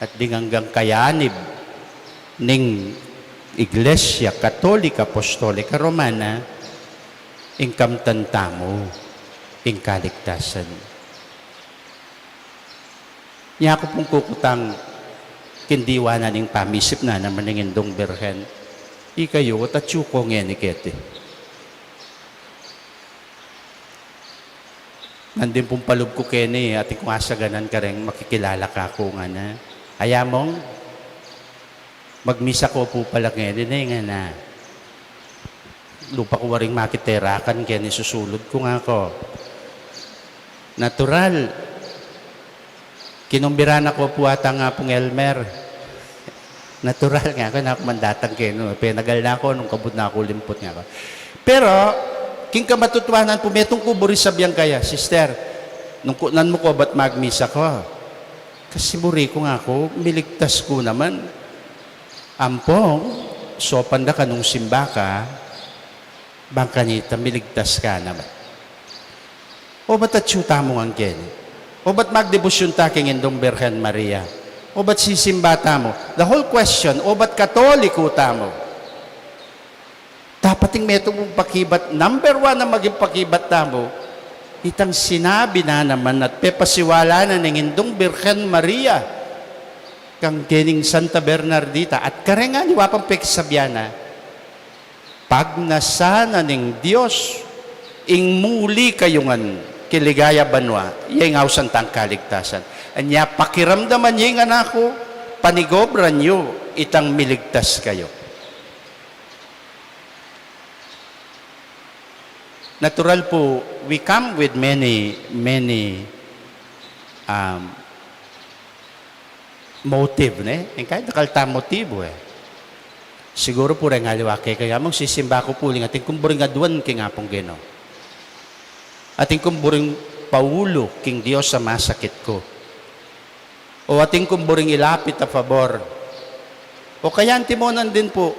at ding anggang kayanib ning Iglesia Katolika Apostolika Romana, ing kamtan tamu ing kaligtasan. Nya ku pung kukutang king diwa na ning pamisip na naman ning Indung Birhen, ikayu, atyu ku ngeni keti. Nandin pung palub ku keni, atin kung asaganan kareng makikilala kaku ngana. Aya mung, magmisa ko pu pala keni, ngana. Lupa ku waring makiterakan keni susulud ku ngaku. Natural. Kinumbira na ko pu ata ngapung Elmer. Natural ngaku, naku man datang keni. Penagal na ku, nung kabud na ku limput ngaku. Pero, king kamatutuanan pu, metung ku buri sabian kaya, "Sister, nung kutnan mu ku obat magmisa ku." Kasi buri ku ngaku, miligtas ku naman. Ampong, saupan da ka nung simba ka, bang kanita miligtas ka naman. Obat atyu tamu ngan keni. Obat magdebosyun ta king Indung Birhen Maria. Obat sisimba tamu. The whole question, obat Katoliko tamu. Dapat ing metung mung pakibat, number one a maging pakibat tamu, itang sinabi na naman at pepasiwala na ning Indung Birhen Maria kang kening Santa Bernardita at kareng aliwa pang peksabian na, pagnasan na ning Dios ing muli kayu ngan king ligaya banua, ya ing ausan tang kaligtasan. Anya pakiramdaman ye ing anak ku, panigobran yu itang miligtas kayu. Natural pu, we come with many, many, um, motive, ne? Ing kaya dakal tang motibu, e. Siguru pu reng aliwa kekayu, amu, sisimba ku pu uling atin kung buring aduan king Apung Ginu. Atin kung buring paulu king Dios a masakit ku. O atin kung buring ilapit a pabor. O kaya antimo nandin pu,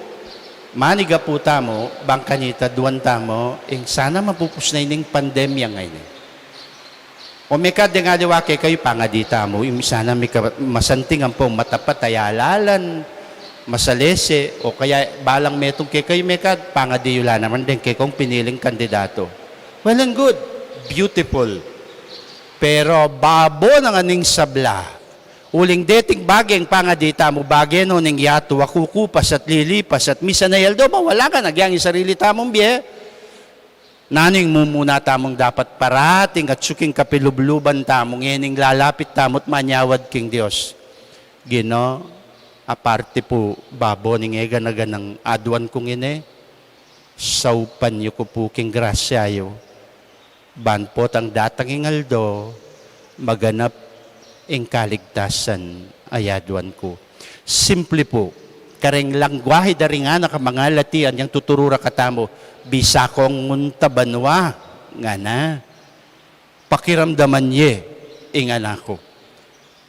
manigapu tamu, bang kanita aduan tamu, ing sana mapupus na ining pandemya ngeni. O mekad deng aliwa kekayu, pangadi tamu, ing sana mika-, masanting ampong matapat a yalalan, masalese, o kaya balang metung kekayu, mekad, pangadi yu la naman deng kekong piniling kandidatu. Well and good, beautiful. Pero babo na ngan ing sabla. Uling deting bage ing pangadi tamu, bage no ning yatu a kukupas at lilipas at misan a aldo mawala ngan agyang ing sarili tamung bie. Nanu ing mumuna tamung dapat parating atyu king kapilubluban tamu ngening lalapit tamu't manyawad king Dios? Ginu, aparte pu babo ning e gana-ganang aduan kung ini, saupan yu ku pu king grasya yu. Ban potang datang ing aldo, maganap ing kaligtasan a yaduan ku. Simple pu, kareng lengguahe da ring anak a mangalati, anyang tuturu ra katamu, bisa kong munta banua, ngana. Pakiramdaman ye ing anak ku.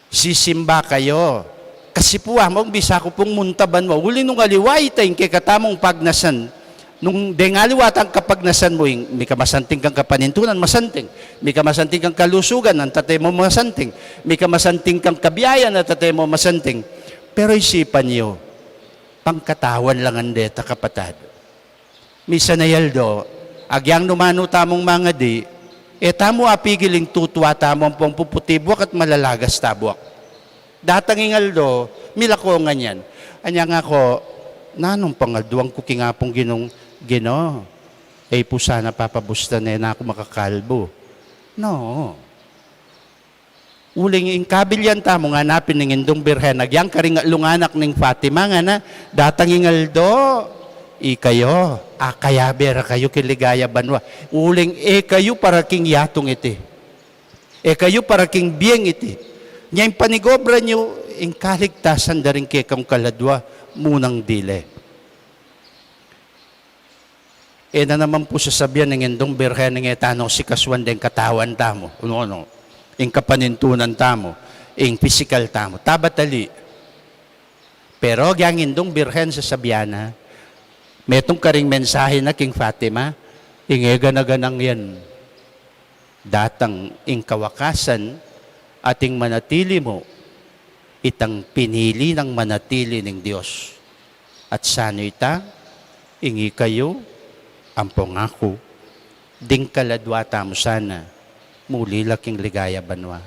Sisimba kayu. Kasi pu among bisa ku pung munta banua. Uli nung aliwa ita ing kekatamung pagnasan. Nung deng aliwa tang kapagnasan mu, ing mika masanting kang kapanintunan, masanting. Mika masanting kang kalusugan, antate mu masanting. Mika masanting kang kabiayan, antate mu masanting. Pero isipan yu, pangkatawan la ngan deta, kapatad. Misan a aldo, agyang nu manu tamung mangadi, e tamu apigil ing tutua tamu ampong puputi buak at malalagas ta buak. Datang ing aldo, milako ngan yan. Anya ngaku, nanung pangalduan ku king Apung Ginung, Ginu, e pu sana papabustan e na ku makakalbu. No. Uling ing kabilyan tamu ngana pin ning Indung Birhen, agyang karing atlung anak ning Fatima ngana, datang ing aldo, ikayu, akayabe ra kayu king ligaya banua. Uling e kayu para king yatung iti. E kayu para king bieng iti. Nya ing panigobran yu, ing kaligtasan da ring kekang kaladua, munang dile. E na naman pu sasabian ning Indung Birhen ing e tanu sikasuan deng katawan tamu, no, no, ing kapanintunan tamu, ing pisikal tamu. Tabat ali. Pero agyang Indung Birhen sasabian na, metung karing mensahe na king Fatima, ing e gana-ganang yan. Datang ing kawakasan at ing manatili mu, itang pinili nang manatili ning Dios. At sanu ita, ing ikayu, ampong aku, ding kaladua tamu sana, muli la king ligaya banua.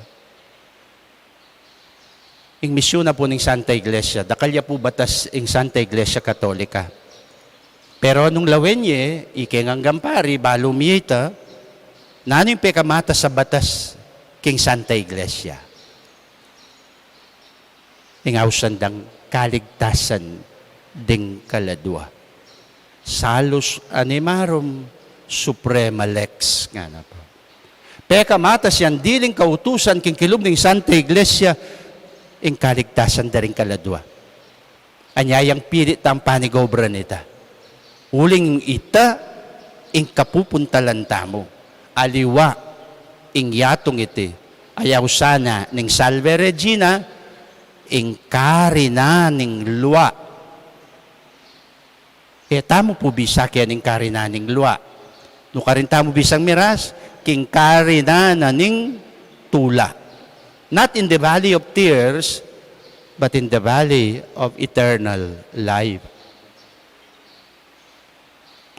Ing misyun na pu ning Santa Iglesia, dakal ya pu batas ing Santa Iglesia Katolika. Pero nung lawen ye, ike ngan Gampari, balu mi ita, Nanu ing pekamatas a batas king Santa Iglesia? Ing ausan dang kaligtasan ding kaladua. Salus animarum suprema lex, ngana pa. Pekamatas yang diling kautusan king kilub ning Santa Iglesia, ing kaligtasan da ring kaladua. Anya yang pili tang panigobra nita. Uling ita ing kapupuntalan tamu. Aliwa ing yatung iti. Ayaw sana ning Salve Regina, ing karinan ning lua. E tamu pu bisa keni ing karinan ning lua. Nu karin tamu bisang miras, king karinan na ning tula. Not in the valley of tears, but in the valley of eternal life.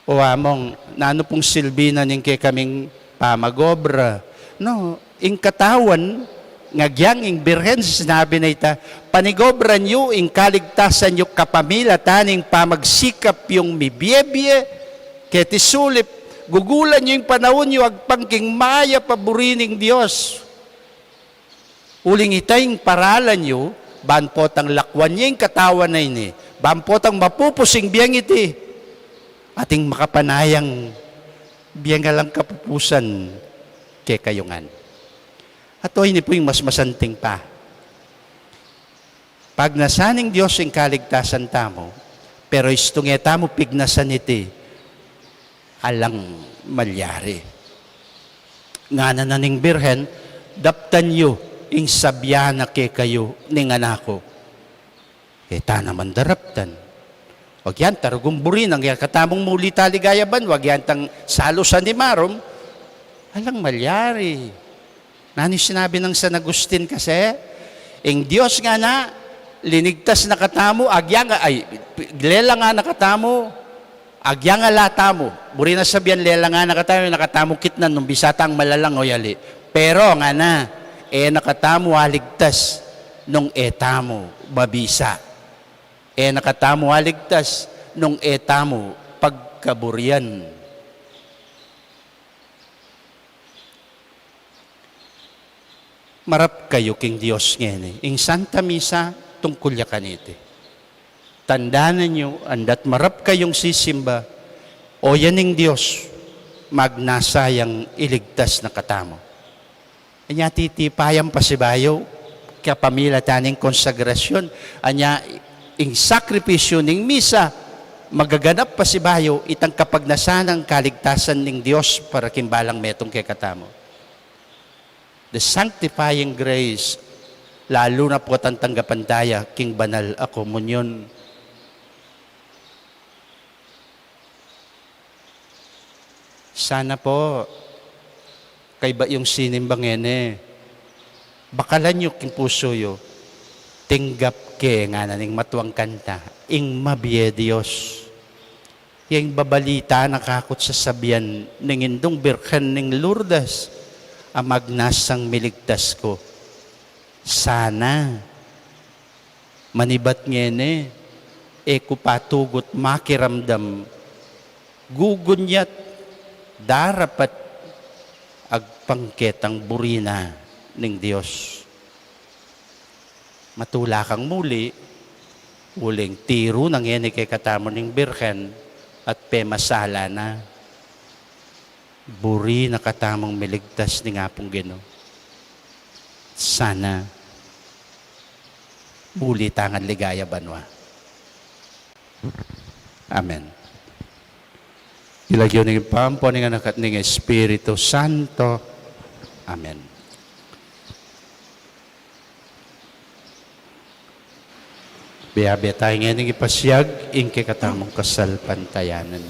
O Among, nanu pung silbi na ning kekaming pamagobra? No, ing katawan, nga agyang ing Birhen sinabi na ita, panigobran yu ing kaligtasan yu kapamilatan ning pamagsikap yung mibiebie keti sulip, gugulan yu ing panaun yu agpang king mayap a buri ning Dios. Uling ita ing paralan yu, ban potang lakwan ye ing katawan a ini, ban potang mapupus ing biang iti, ating makapanayang biang alang kapupusan kekayu ngan. At o, ini pu ing mas masanting pa. Pagnasan ning Dios ing kaligtasan tamu, pero istung e tamu pignasan iti, alang malyari. Ngana na ning Birhen, daptan yu ing sabian na kekayu ning anak ku. E ta naman daraptan. Wa, agyang taragum buri nang ya katamung muli ta ligaya banua, agyang tang salus animarum, alang malyari. Nanu ing sinabi nang San Agustin kasi? Ing Dios ngana, linigtas na katamu, agyang, ay, lelangan na katamu, agyang ala tamu. Buri na sabian lelangan na katamu, e na katamu kitnan nung bisa tang malalang o yali. Pero, ngana, e na katamu aligtas nung e tamu mabisa. E na katamu aligtas nung e tamu pagkaburian. Marap kayu king Dios ngeni. Ing Santa Misa tungkul ya kaniti. Tandanan yu, andat marap kayung sisimba, o ya ning Dios, magnasa yang iligtas na katamu. Anya titipayan pasibayu, kapamilatan ning konsagrasyon, anya ing sakripisyu ning misa, magaganap pasibayu, itang kapagnasan ning kaligtasan ning Dios para king balang metung kekatamu. The sanctifying grace, lalu na pu itang tanggapan taya king banal a komunyon. Sana po, kaybat yung sinimba ngeni, bakalan yu king pusu yu, tinggap ke, ngana ning matuang kanta, ing mabie Dios. Yang babalita na kaku at sasabian ning Indung Birhen ning Lourdes, a magnasang miligtas ku. Sana, manibat ngeni, e ku pa tugut makiramdam, gugunyat, darapat, agpang ketang buri na ning Dios. Matula kang muli, uling tiru na ngeni kekatamu ning Birhen at pemasala na. Buri na katamung miligtas ning Apung Ginu. Sana muli tangan ligaya banua. Amen. King lagyu ning Ibpa, ampo ning Anak at ning Espiritu Santo. Amen. Biabe taya ngening ipasiag ing kekatamung kasalpantayanan.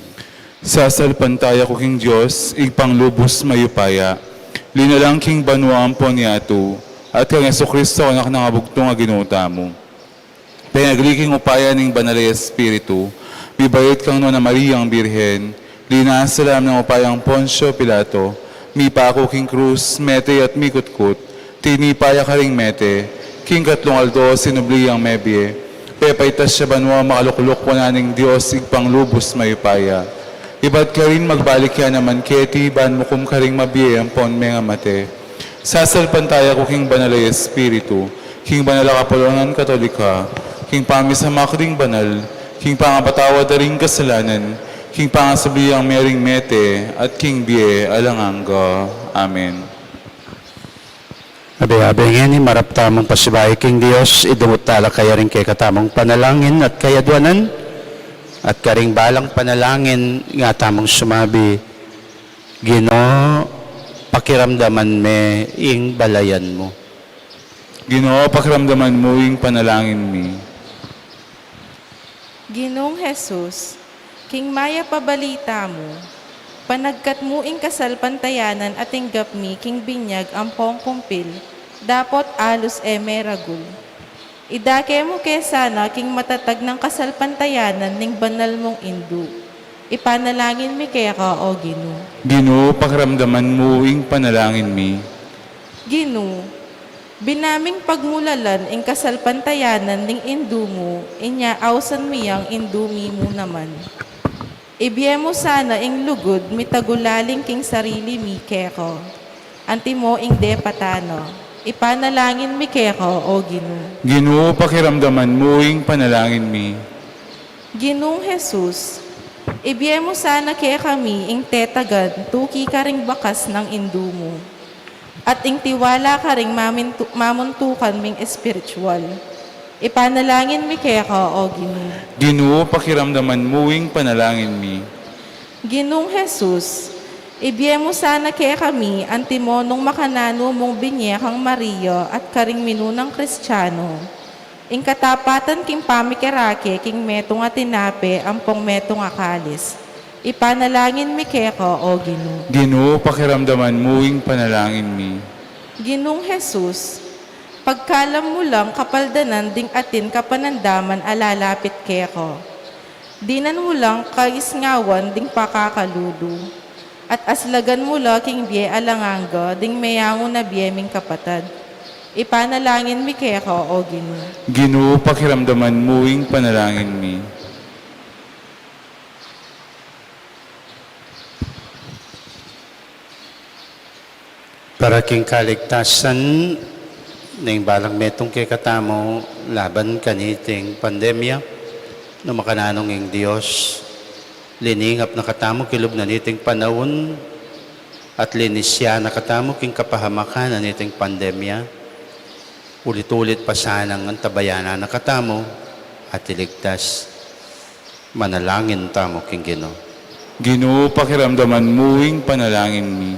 Sasalpantaya ku king Dios, Ibpang lubus mayupaya, linalang king banua ampon yatu, at kang Jesucristo, Anak nang abugtung a Ginu tamu. Penagli king upaya ning Banal a Espiritu, mibayut kang nuan a Mariang Birhen, linasa la nang upayang Poncio Pilato, mipaku king krus, mete at mikutkut, tinipa ya karing mete, king katlung aldo sinubli yang mebie, pepaitas ya banua, makalukluk wanan ning Dios Ibpang lubus mayupaya. Ibat karin magbalik ya naman keti ban mukum karing mabie ampon mengamate. Sasalpantaya ku king Banal a Espiritu, king banal a kapulungan Katolika, king pamisamak ding banal, king pangapatawad da ring kasalanan, king pangasubli yang mearing mete, at king bie alang angga. Amen. Abe-abe ngeni, marap tamung pasibayu king Dios, idumut tala kayaring kekatamung panalangin at kayaduanan, at karing balang panalangin nga tamung sumabi, Ginu, pakiramdaman me ing balayan mu. Ginu, pakiramdaman mu ing panalangin mi. Ginung Jesus, king mayap a balita mu, panagkat mu ing kasalpantayanan a tinggap mi king binyag ampong kumpil, dapot alus e meragul. Idake mu ke sana king matatag nang kasalpantayanan ning banal mung Indu. Ipanalangin mi keka, O Ginu. Ginu, pakiramdaman mu ing panalangin mi. Ginu, binaming pagmulalan ing kasalpantayanan ning Indu mu, inya ausan mi yang Indu mi mu naman. Ibie mu sana ing lugud mitagulaling king sarili mi keka. Antimo ing depatan na. Ipanalangin mi keka, O Ginu. Ginu, pakiramdaman mu ing panalangin mi. Ginung Jesus, ibie mu sana kekami ing tetagan tuki karing bakas nang Indu mu, at ing tiwala karing mamintu-, mamuntukan ming espiritual. Ipanalangin mi keka, O Ginu. Ginu, pakiramdaman mu ing panalangin mi. Ginung Jesus, ibie mu sana kekami antimo nung makananu mung binie kang Maria at karing minunang Kristiano, ing katapatan king pamikirake king metung a tinape ampong metung a kalis. Ipanalangin mi keka, O Ginu. Ginu, pakiramdaman mu ing panalangin mi. Ginung Jesus, pagkalam mu lang kapaldanan ding atin kapanandaman a lalapit keka. Dinan mu lang kaisngawan ding pakakalulu, at aslagan mu la king bie alang angga ding meyangu na bie ming kapatad. Ipanalangin mi keka, O Ginu. Ginu, pakiramdaman mu ing panalangin mi. Para king kaligtasan ning balang metung kekatamu laban kaniting pandemya, nung makananu ing Dios, liningap na katamu king lub na niting panaun, at linisya na katamu king kapahamakan na niting pandemya, ulit-ulit pa sanang antabayanan na katamu at iligtas. Manalangin tamu king Ginu. Ginu, pakiramdaman mu ing panalangin mi.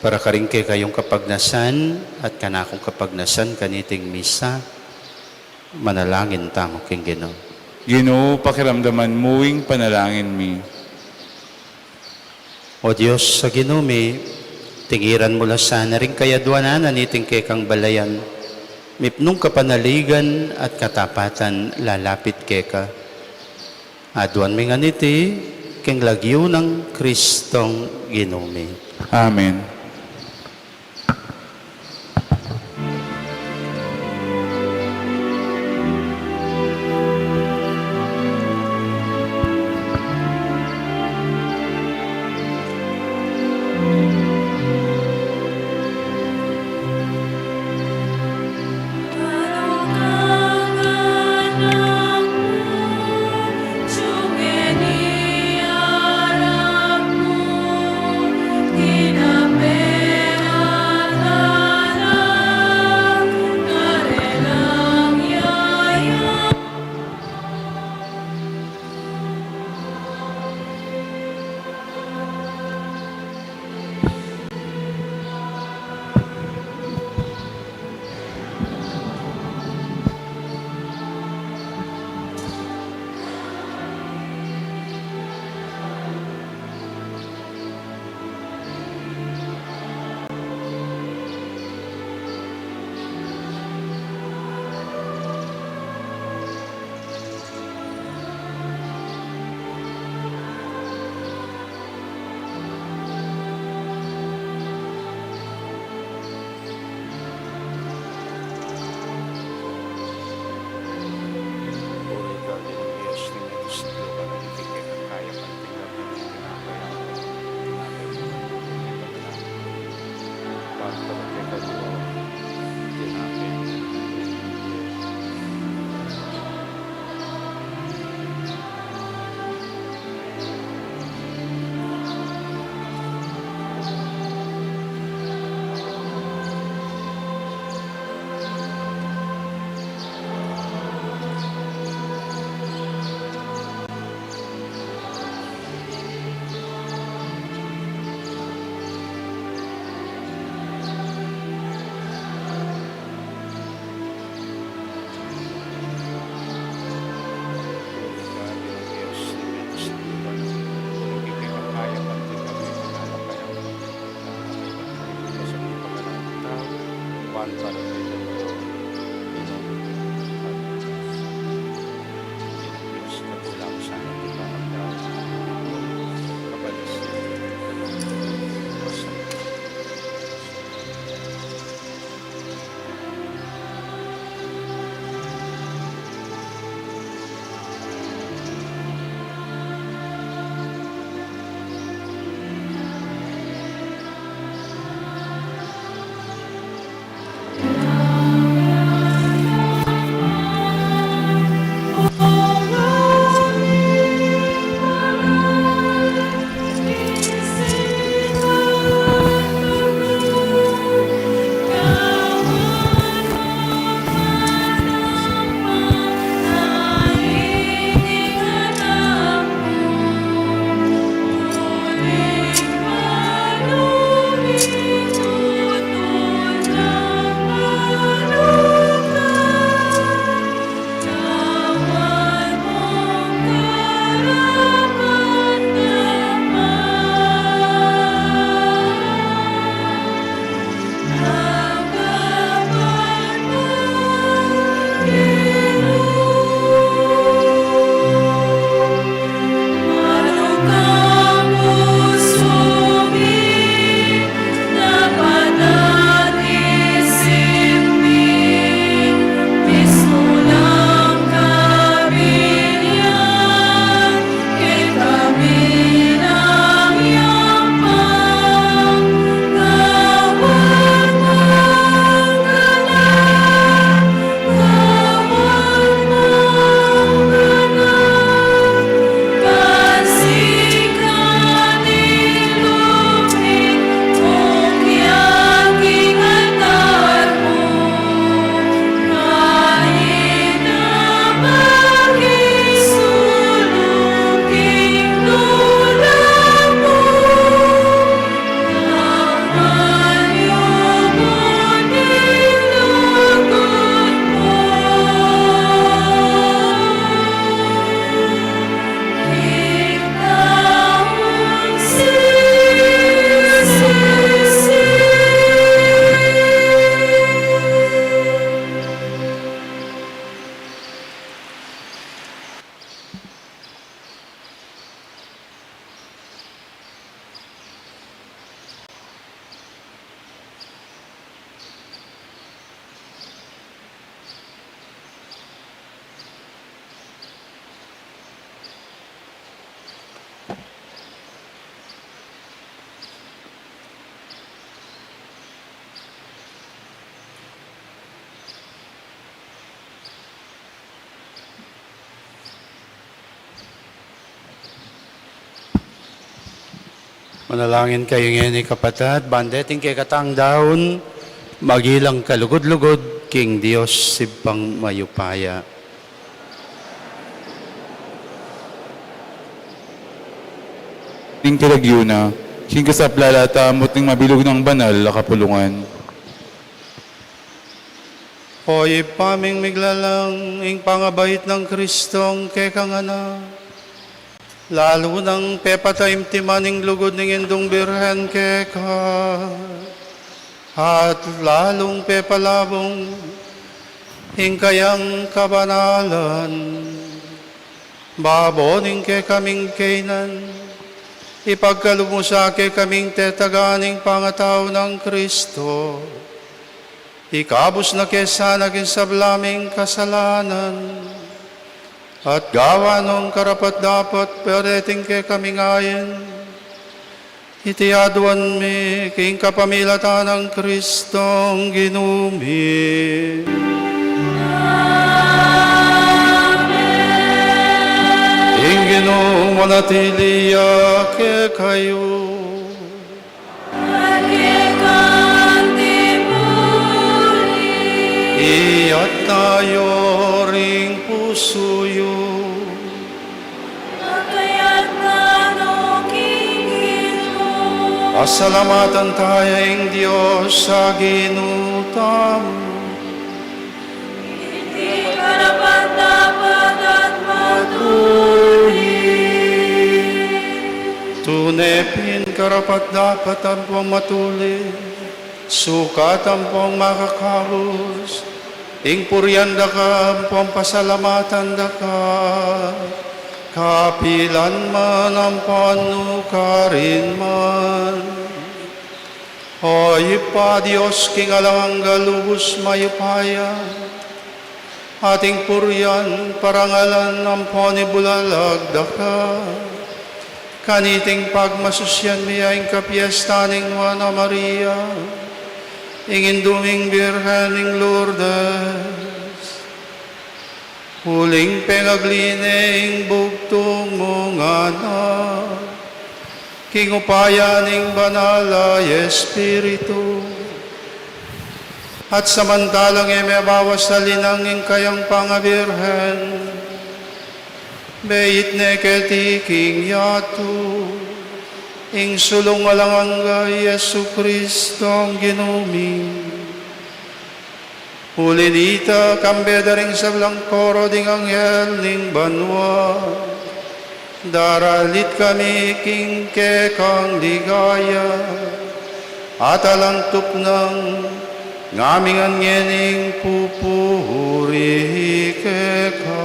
Para karing kekayung kapagnasan at kanakung kapagnasan kaniting misa, manalangin tamu king Ginu. Ginu, pakiramdaman mu ing panalangin mi. O Dios a Ginu mi, tingiran mu la sana ring kayaduanan na niting kekang balayan, mipnung kapanaligan at katapatan lalapit keka. Aduan mi ngan iti king lagyu nang Kristong Ginu mi. Amen. Manalangin kayu ngeni, kapatad, ban deting kekatang daun, maging lang kalugud-lugud king Dios Ibpang mayupaya. Ning kilagyu na, king kasaplalan tamu at ning mabilug nang banal a kapulungan. O Ibpa ming miglalang, ing pangabait nang Kristong kekang anak, lalu nang pepataimtiman ing lugud ning Indung Birhen keka, at lalung pepalabung ing kayang kabanalan. Babo ning kekaming kainan, ipagkalub mu sa kekaming tetagan ing pangatau nang Kristo. Ikabus na ke sana king sabla ming kasalanan, at gawan nong karapat-dapat pa reting kekaming ain Iti aduan mi king kapamilatan nang Kristong Ginu mi. Ing Ginu manatili ya kekayu. Iyatas yu ring pusu yu. Pasalamatan taya ing Dios a Ginu tamu. Iti karapat-dapat at matuli. Tune pin karapat-dapat ampong matuli, sukat ampong makakabus, ing purian daka ampong pasalamatan daka, kapilan man ampon nukarin man. O Ibpa, Dios king alang angga, lubus mayupaya, ating purian, parangalan ampon ibulalag daka. Kaniting pagmasusian mi ya ing kapiestan ning Nuan a Maria, ing Indu ming Birhen ning Lourdes. Uling pengagli ne ing bugtung mung anak king upaya ning Banal a Espiritu, at samantalang e mebawas a linang ing kayang pangabirhen, beit ne keti king yatu ing sulung alang angga, i Jesucristong Ginu mi. Uli nita, kambe da ring sablang koro ding anghel ning banua, daralit kami king kekang ligaya, at alang tuknang ngamingan ngening pupuri keka.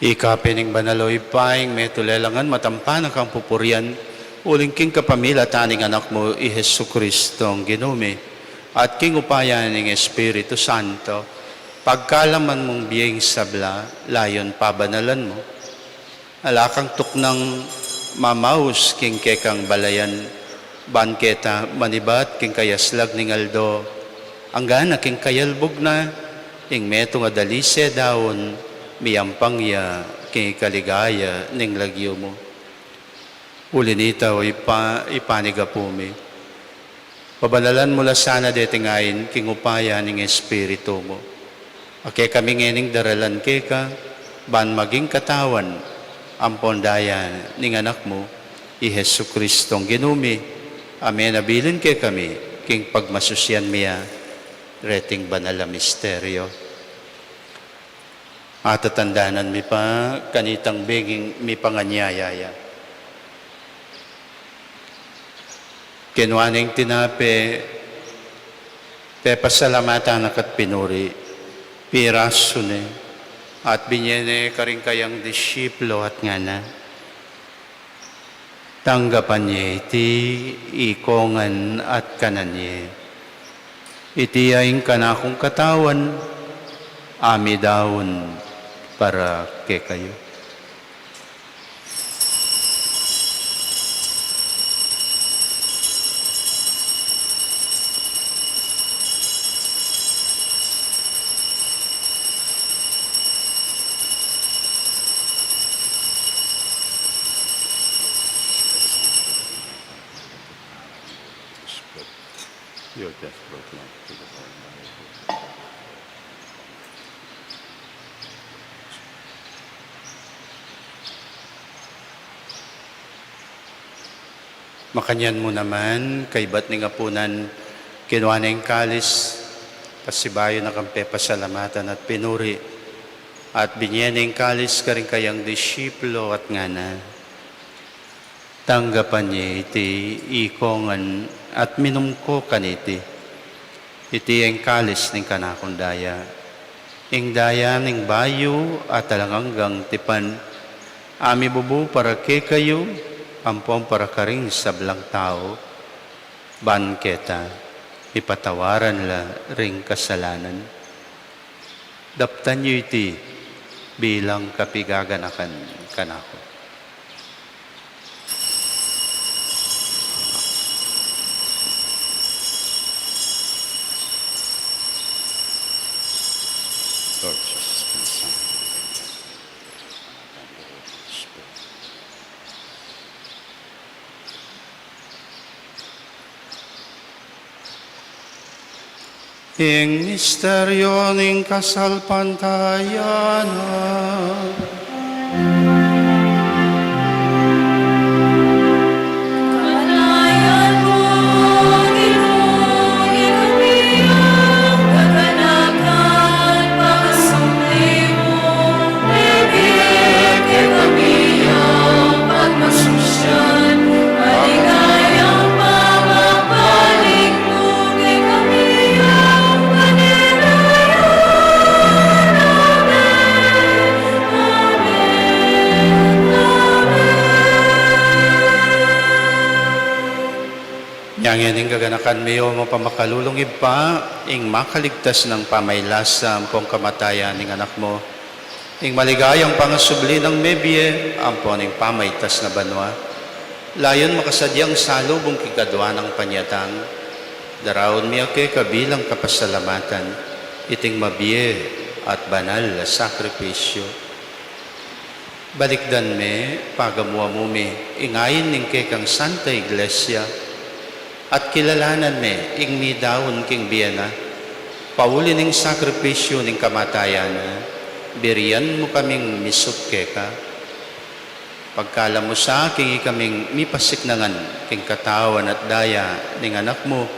Ika pin ing banal, o Ibpa, ing metung lelangan matampan na kang pupurian, uling king kapamilatan ning Anak mu, i Jesucristong Ginu mi, at king upaya ning Espiritu Santo, pagkalaman mung bie ing sabla, layun pabanalan mu. Ala kang tuknang mamaus king kekang balayan, ban keta manibat king kayaslag ning aldo, anggana king kayalbug na, ing metung a dalise daun, miyampang ya king ikaligaya ning lagyu mu. Uli nita, o Ibpa, ipanigapu mi. Pabanalan mu la sana deting ain king upaya ning Espiritu mu. A kekami ngening daralan keka, ban maging katawan ampon daya ning Anak mu, i Jesucristong Ginu mi, a menabilin kekami king pagmasusian mi ya reting banal a misteryo. Atatandanan mi pa kanitang benging mipanganyaya ya. Kinua ne ing tinape, pepasalamatan na ka't pinuri, pirasu ne, at binie ne karing kayang disipulu at ngana, Tanggapan ye iti ikongan at kanan ye. Iti ya ing kanakung katawan, a midaun para kekayu. Your death brought life to the whole world. Makanyan mu naman, kaybat ning apunan, kinua ne ing kalis, pasibayu na kang pepasalamatan at pinuri, at binie ne ing kalis karing kayang disipulu at ngana: Tanggapan ye iti ikongan at minum ko kaniti. Iti ing kalis ning kanakung daya. Ing daya ning bayu at alang anggang tipan, a mibubu para kekayu, ampon para karing sablang tau, ban keta mipatawaran la ring kasalanan. Daptan yu iti bilang kapigaganakan kanaku. Lord Jesus, ing misteryu ning kasalpantayanan. Nya ngeni, kaganakan mi, o mapamakalulung Ibpa, ing makaligtas nang pamailasa ampong kamatayan ning Anak mu, ing maligayang pangasubli nang mebie ampon ing pamaitas na banua, layun makasadyang salubung king kadua nang panyatang, daraun mi ya keka bilang kapasalamatan iting mabie at banal a sakripisyu. Balikdan me, pagamu-amu mi, ing ain ning kekang Santa Iglesia, at kilalanan me ing midaun king bie na, pauli ning sakripisyu ning kamatayan na, birian mu kaming misut keka. Pagkalam mu sa king ikaming mipasiknangan king katawan at daya ning Anak mu,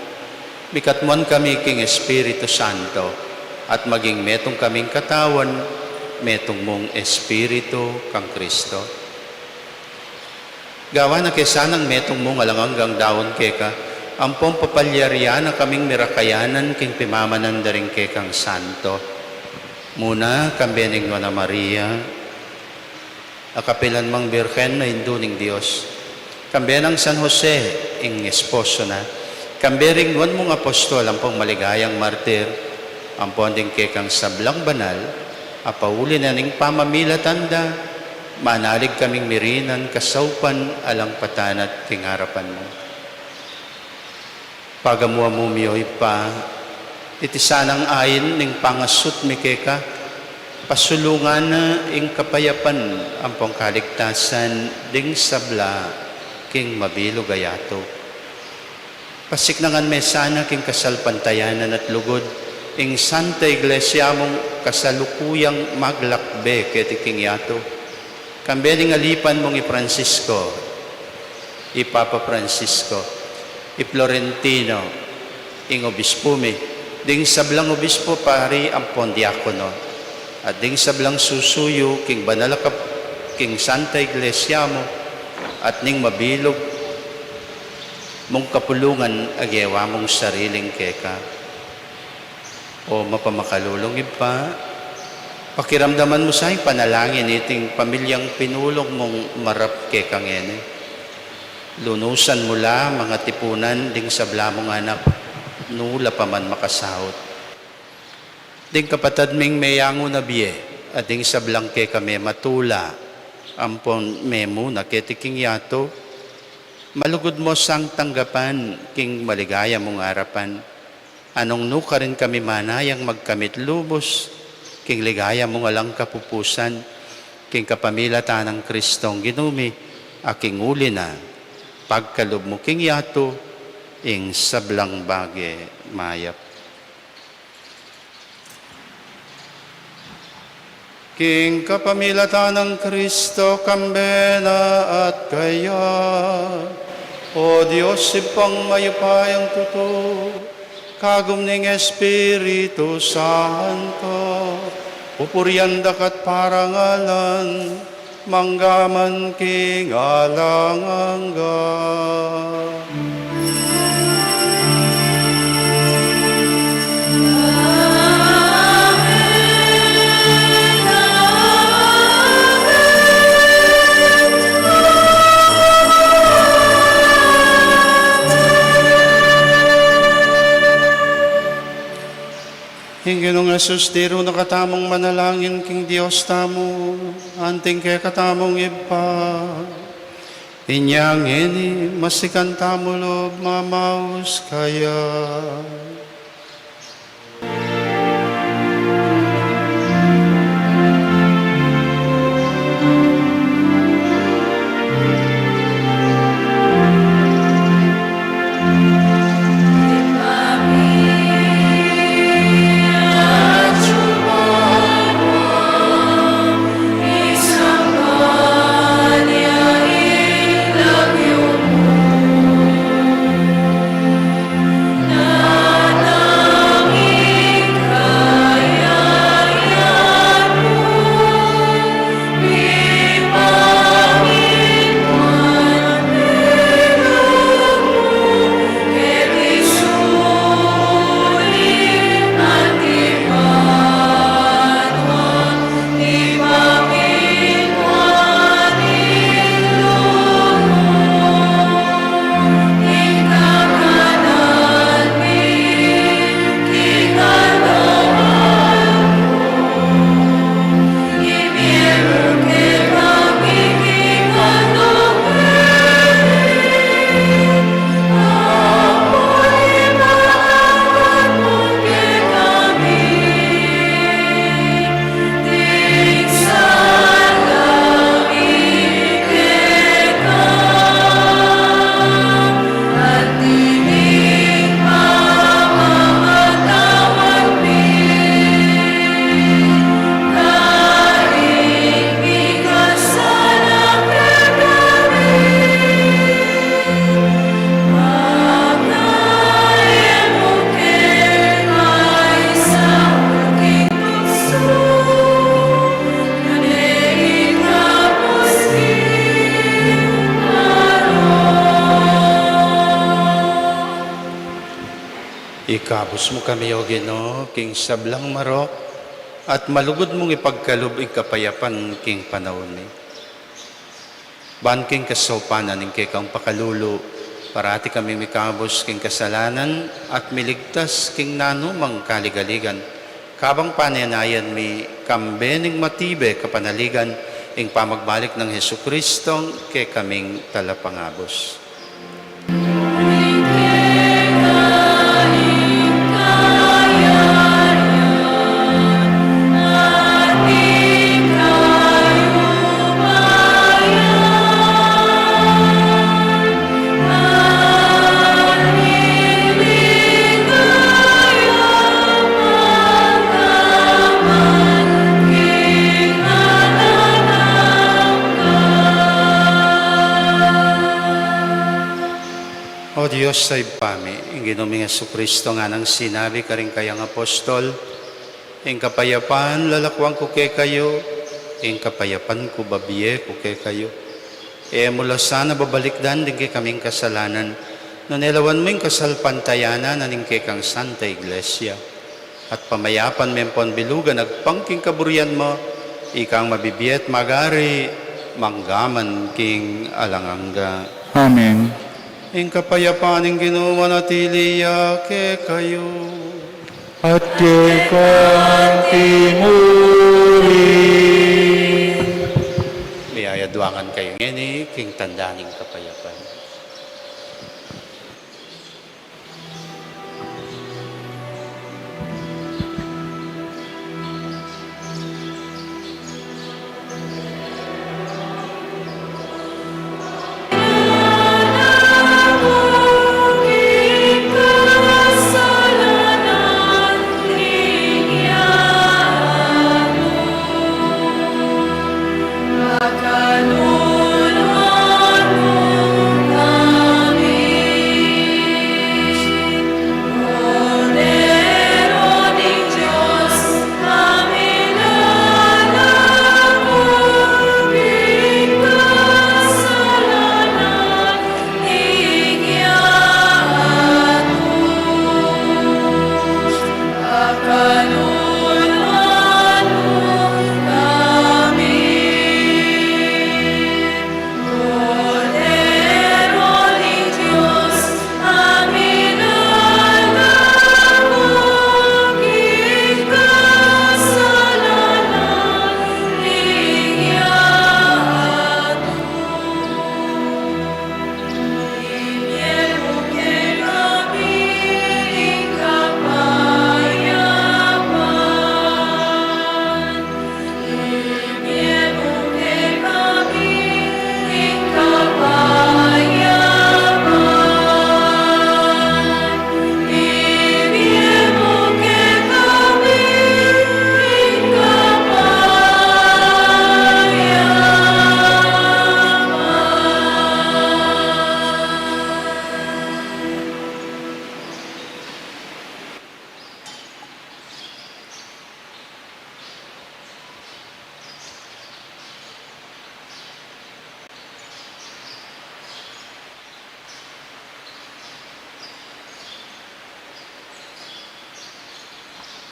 mikatmuan kami king Espiritu Santo, at maging metung kaming katawan, metung mung Espiritu kang Kristo. Gawan na ke sanang metung mung alang anggang daun keka, ampong papalyarian na kaming mirakayanan king pimamanan da ring kekang santo. Muna, kambe ning Nuan a Maria, a kapilan mang Birhen a Indu ning Dios, kambe nang San Jose, ing esposo na, kambe ring nuan mung apostol ampong maligayang martir, ampon ding kekang sablang banal a pauli na ning pamamilatan da, manalig kaming mirinan kasaupan alang patanat king arapan mu. Pagamu-amu mi, o Ibpa, iti sanang ain ning pangasut mi keka, pasulungan na ing kapayapan ampong kaligtasan ding sabla king mabilug a yatu. Pasiknangan me sana king kasalpantayanan at lugud ing Santa Iglesia mung kasalukuyang maglakbe keti king yatu. Kambe ning alipan mung i Francisco, i Papa Francisco, i Florentino, ing obispu mi, ding sablang obispu, pari, ampon diakono, at ding sablang susuyu king banal a kap-, king Santa Iglesia mu, at ning mabilug mung kapulungan a gewa mung sariling keka. O mapamakalulung Ibpa, pakiramdaman mu sa ing panalangin iting pamilyang pinulung mung marap keka ngeni. Lunusan mu la, mangatipunan, ding sabla mung anak, nu la pa man makasaut. Ding kapatad ming meyangu na bie, at ding sablang kekami matula, ampon memu na keti king yatu, malugud mu sang tanggapan king maligaya mung arapan. Anong nu karin kami manayang magkamit lubus king ligaya mung alang kapupusan, king kapamilatan nang Kristong Ginu mi, a king uli na, pagkalub mu king yatu ing sablang bage mayap. King kapamilatan nang Kristo, kambe na at kaya, O Dios, Ibpang mayupayang tutu, kagum ning Espiritu Santo, pupurian da ka at parangalan, mangga man king alang angga. Ing Ginung Jesus, tiru na katamung manalangin king Dios tamu, anting kekatamung Ibpa. Inya ngeni, masikan tamu lub mamaus kaya. Ikabus mu kami, O Ginu, king sablang marok, at malugud mung ipagkalub ing kapayapan king panaun mi. Ban king kasaupan ning kekang pakalulu, parati kaming mikabus king kasalanan at miligtas king nanumang kaligaligan, kabang panenayan mi kambe ning matibe kapanaligan ing pamagbalik nang Jesucristong kekaming Talapangabus. O Dios a Ibpa mi, ing Ginu ming Jesucristo nganang sinabi karing kayang apostol, ing kapayapan lalakuan ku kekayu, ing kapayapan ku babie ku kekayu. E mu la sana babalikdan ding kekaming kasalanan, nune lawan mu ing kasalpantayanan na ning kekang Santa Iglesia. At pamayapan me ampon bilugan agpang king kaburian mu, ikang mabibie at magari, manggaman king alang angga. Amen. Ing kapayapan ning Ginu manatili ya kekayu. At keka mu rin. Miyayaduangan kayu ngeni king tanda ning kapayapan.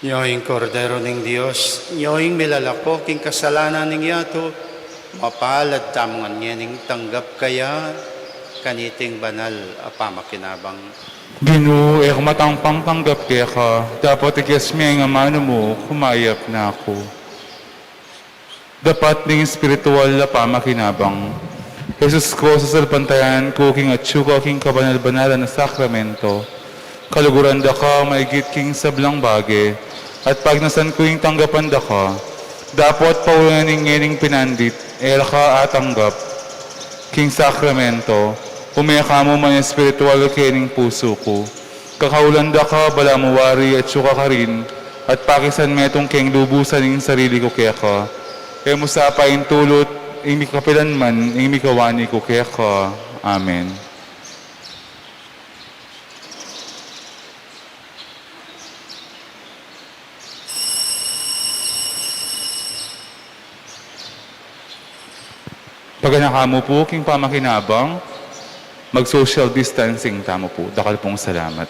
Nyo ing Kordero ning Dios, nyo ing milalako king kasalanan ning yatu. Mapalad tamu ngan ngening tanggap kaya kaniting banal a pamakinabang. Ginu, e ku matang pangtanggap keka, dapot igas me ing amanu mu, kumayap na ku. Dapat ning espiritual a pamakinabang. Jesus ku, sasalpantayanan ku king atyu ka king kabanal-banalan a sakramento. Kaluguran da ka maigit king sablang bage, at pagnasan ku ing tanggapan da ka. Dapot pauli na ning ngening pinandit, e ra ka atanggap king sakramento, ume ka mu man espiritual kening pusu ku. Kakaulan da ka, balamu wari atyu ka karin, at pakisan metung keng lubusan ing sarili ku keka. E mu sa paintulut ing mikapilan man ing mikawani ku keka. Amen. Paganakan mu pu king pamakinabang, mag-social distancing tamu pu. Dakal pung salamat.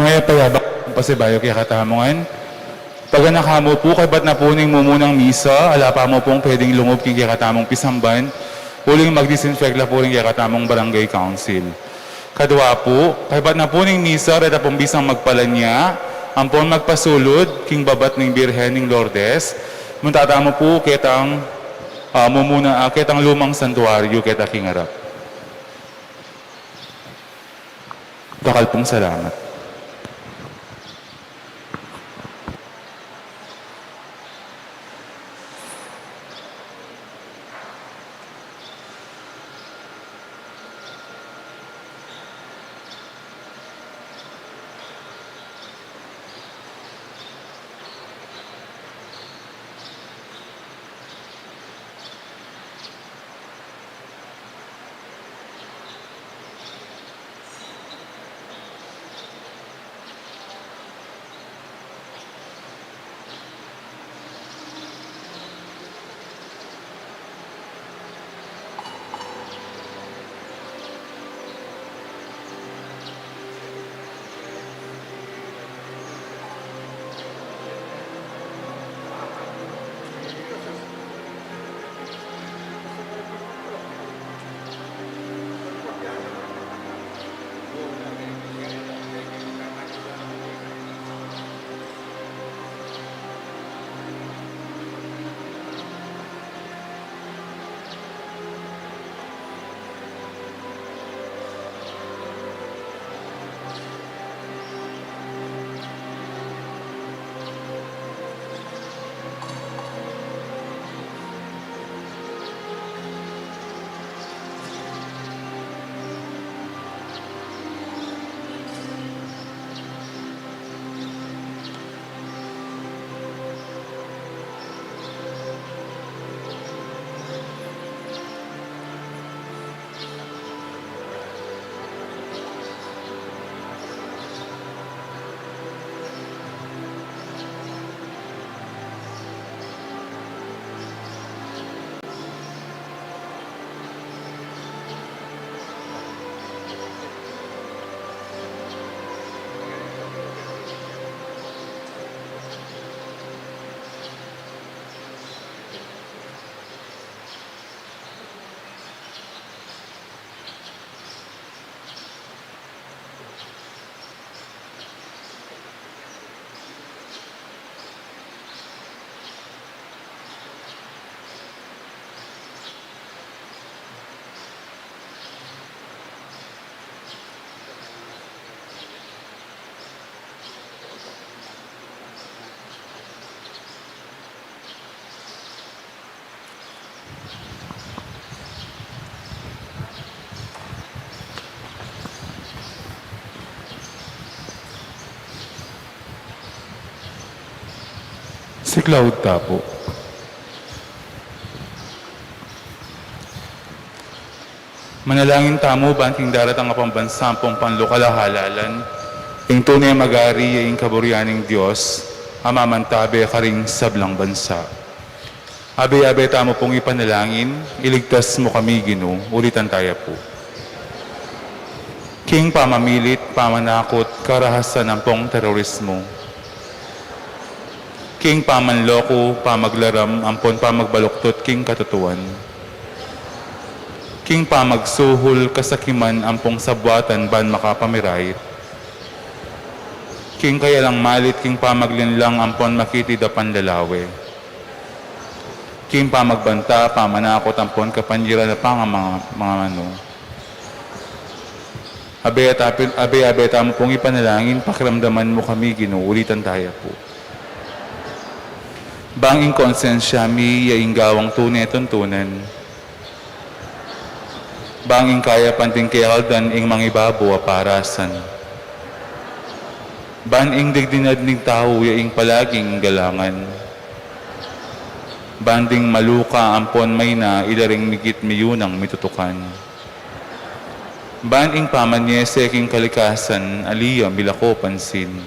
Mayap a yabak pasibayu kekatamu ngan. Paganakan mu pu, kaybat na pu ning mumunang misa, ala pa mu pung pwedeng lungub king kekatamung pisamban, uling mag-disinfect la pu ring kekatamung barangay council. Kadwa pu, kaybat na pu ning misa, reta pung bisang magpalanya, ampon magpasulud king babat ning Birhen ning Lourdes, munta tamu pu ketang, ah, mumuna, ah, ketang lumang santuaryu keta king arap. Dakal pung salamat. Siklaud ta pu. Manalangin tamu ban king daratang a pambansa ampong panlokal a halalan, ing tune a magari ya ing kaburian ning Dios a mamantabe karing sablang bansa. Abe-abe tamu pung ipanalangin, iligtas mu kami, Ginu, ulitan taya pu. King pamamilit, pamanakut, karahasan ampong terorismu. King pamanloku, pamaglaram, ampon pamagbaluktot king katutuan. King pamagsuhul, kasakiman, ampong sabwatan ban makapamirait. King kayalang malit, king pamaglinlang, ampon makitid a panlalawe. King pamagbanta, pamanakut, ampon kapanyiran a pangamanu. Abe, abe-abe tamu pung ipanalangin, pakiramdaman mu kami, Ginu, ulitan taya pu. Bang ing konsensya mi ya ing gawang tune tuntunan. Bang ing kayapan ding kekaldan ing mangibabo a parasan. Ban ing dignidad ning tau ya ing palaging galangan. Ban ding maluka ampon maina ila ring migit miyunang mitutukan. Ban ing pamanyese king kalikasan, ali ya milako pansin.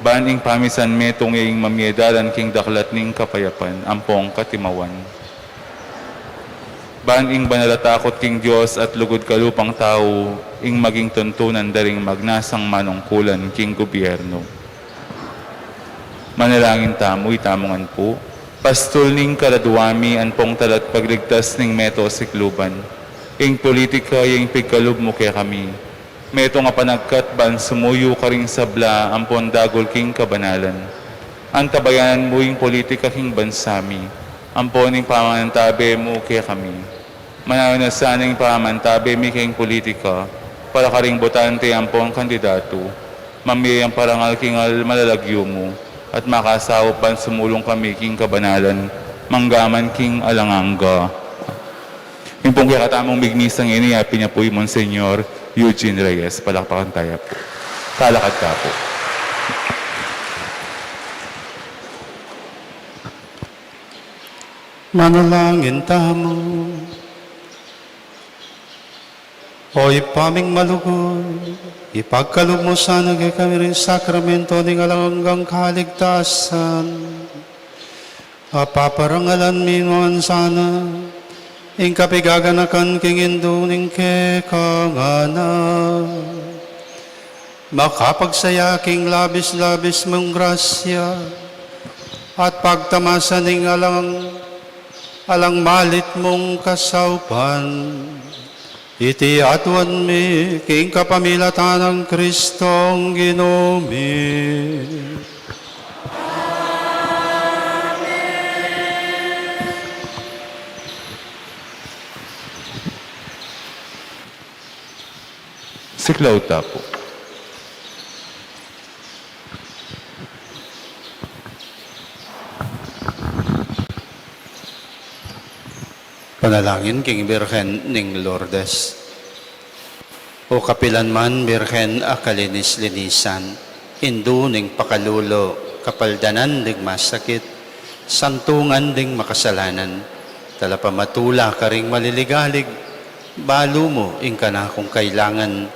Ban ing pamisan metung ya ing mamiedalan king daklat ning kapayapan, ampong katimawan. Ban ing banal a takut king Dios at lugud kalupang tau, ing maging tuntunan da ring magnasang manungkulan king gubyernu. Manalangin tamu, itamu ngan pu. Pastul ning kaladua mi, ampong talat pagligtas ning meto sikluban. Ing politika, ya ing pigkalub mu kekami. Metung a panagkat ban sumuyu karing sabla, ampon dagul king kabanalan. Antabayanan mu ing politika king bansa mi. Ampon ing pamantabe mu kekami. Mananu na sana ing pamantabe mi king politika, para karing botante ampon kandidatu, mamie yang parangal king al-, malalagyu mu, at makasaup ban sumulung kami king kabanalan, manggaman king alang angga. Ing pung kekatamung migmisa ngeni, apin ya pu i Monsignor Eugene Reyes, palakpakan taya pu. Talakad ta pu. Manalangin tamu. O Ibpa ming malugud, ipagkalub mu sana kekami ring sakramento ning alang anggang kaligtasan. At paparangalan mi naman sana ing kapigaganakan king indu ning kekang anak. Makapagsaya king labis-labis mung grasya, at pagtamasa ning alang, alang malit mung kasaupan. Iti aduan mi king kapamilatan nang Kristong Ginu mi. Siklaud ta pu. Panalangin king Birhen ning Lourdes. O kapilan man Birhen a kalinis-linisan, indu ning pakalulu, kapaldanan ding masakit, santungan ding makasalanan, talapamatula karing maliligalig, balu mu ing kanakung kailangan,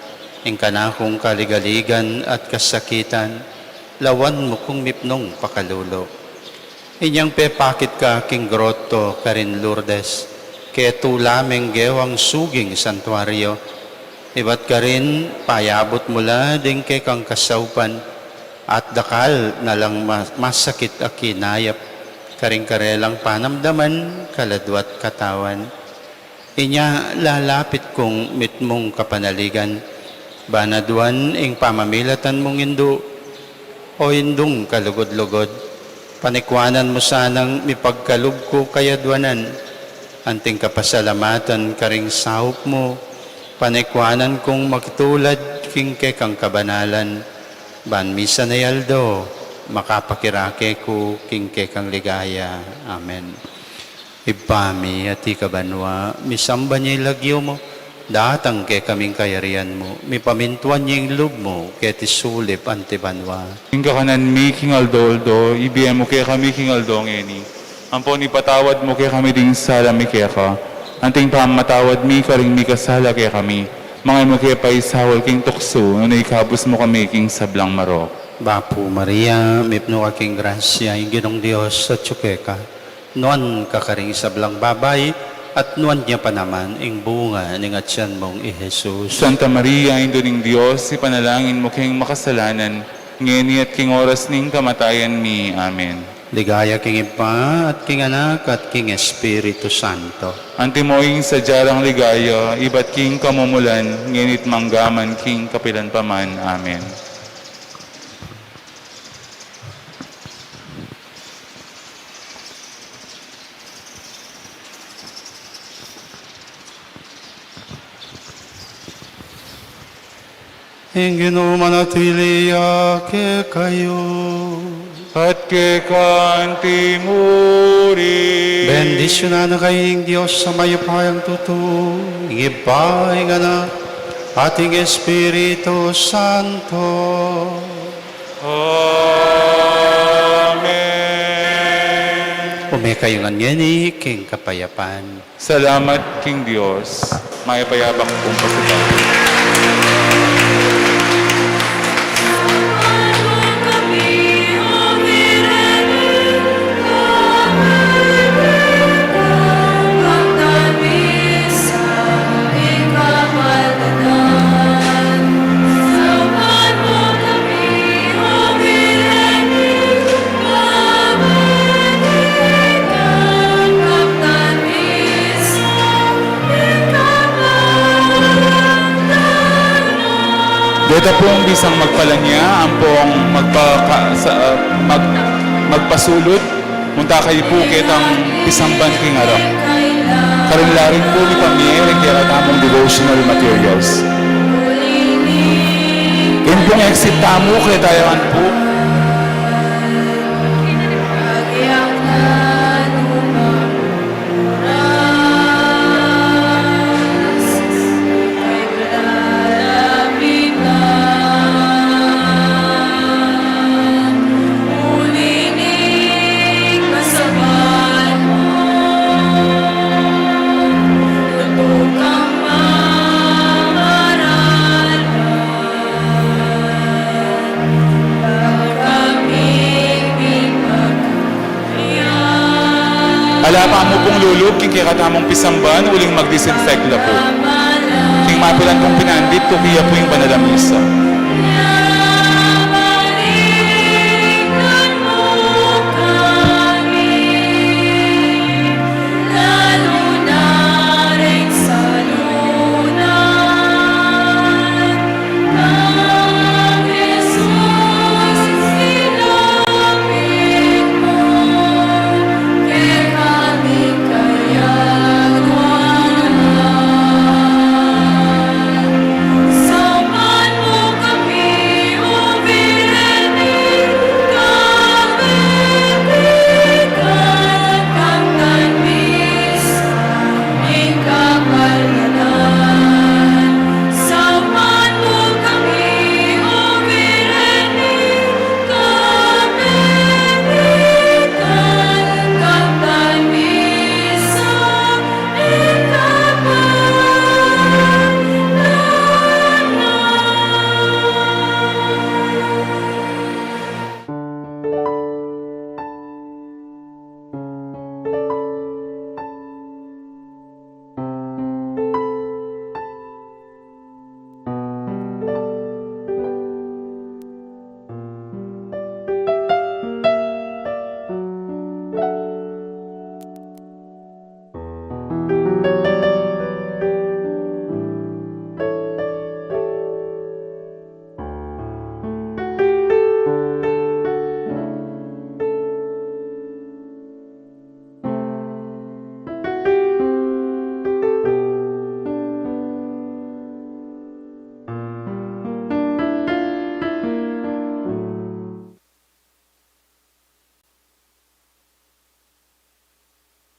ing kanakung kaligaligan at kasakitan, lawan mu kung mipnung pakalulu. Inyang pepakit ka king groto karin Lourdes, ketula meng gewang suging santuario, ibat karin payabut mu la ding kekang kasaupan, at dakal na lang ma-, masakit a kinayap, karing karelang panamdaman, kaladua't katawan. Inya lalapit kung mitmung kapanaligan, ban aduan ing pamamilatan mung indu, o indung kalugud-lugud, panikwanan mu sanang mipagkalub ku kayaduanan, anting kapasalamatan karing saup mu, panikwanan kung makitulad king kekang kabanalan, ban misan a aldo, makapakirake ku king kekang ligaya. Amen. Ibpa mi, atiu ka banua, misamban ya ing lagyu mu, Datang kekami ing kayarian mu, mipamintuan ya ing lub mu, keti sulip anti banua. Ing kakanan mi king aldo-aldo, ibie mu kekami king aldo ngeni. Ampon ipatawad mu kekami ding sala mi keka, anti ing pamamatawad mi karing mikasala kekami. Manga e mu ke paisaul king tuksu, nune ikabus mu kami king sablang marok. Bapu Maria, mipnu ka king grasya, ing Ginung Dios atyu keka. Nuan ka karing sablang babai, at nuan ya pa naman ing bunga ning atian mung i Jesus. Santa Maria, Indu ning Dios, ipanalangin mu keng makasalanan, ngeni at king oras ning kamatayan mi. Amen. Ligaya king Ibpa, at king Anak, at king Espiritu Santo. Antimo ing sadya rang ligaya, ibat king kamumulan, ngeni't mangga man king kapilan pa man. Amen. Ing Ginu manatili ya kekayu. At keka anti murin. Bendisyunan na kayu ning Dios a mayupayang tutu, ing Ibpa, ing Anak, at ing Espiritu Santo. Amen. Ume kayu ngan ngeni king kapayapan. Salamat king Dios. Mayap a yabak pung pasibayu. Deta pung bisang magpalanya, ampong magpaka-, sa, mag-, magpasulut, munta kayu pu ketang pisamban king arap. Karin la rin pu mipamie ring kekatamung devotional materials. Ing pung exit tamu, keta ya ngan pu. Ala pa mu pung lulub king kekatamung pisamban, uling mag-disinfect la pu. King mapilan pung pinandit, tuki ya pu ing banal a misa.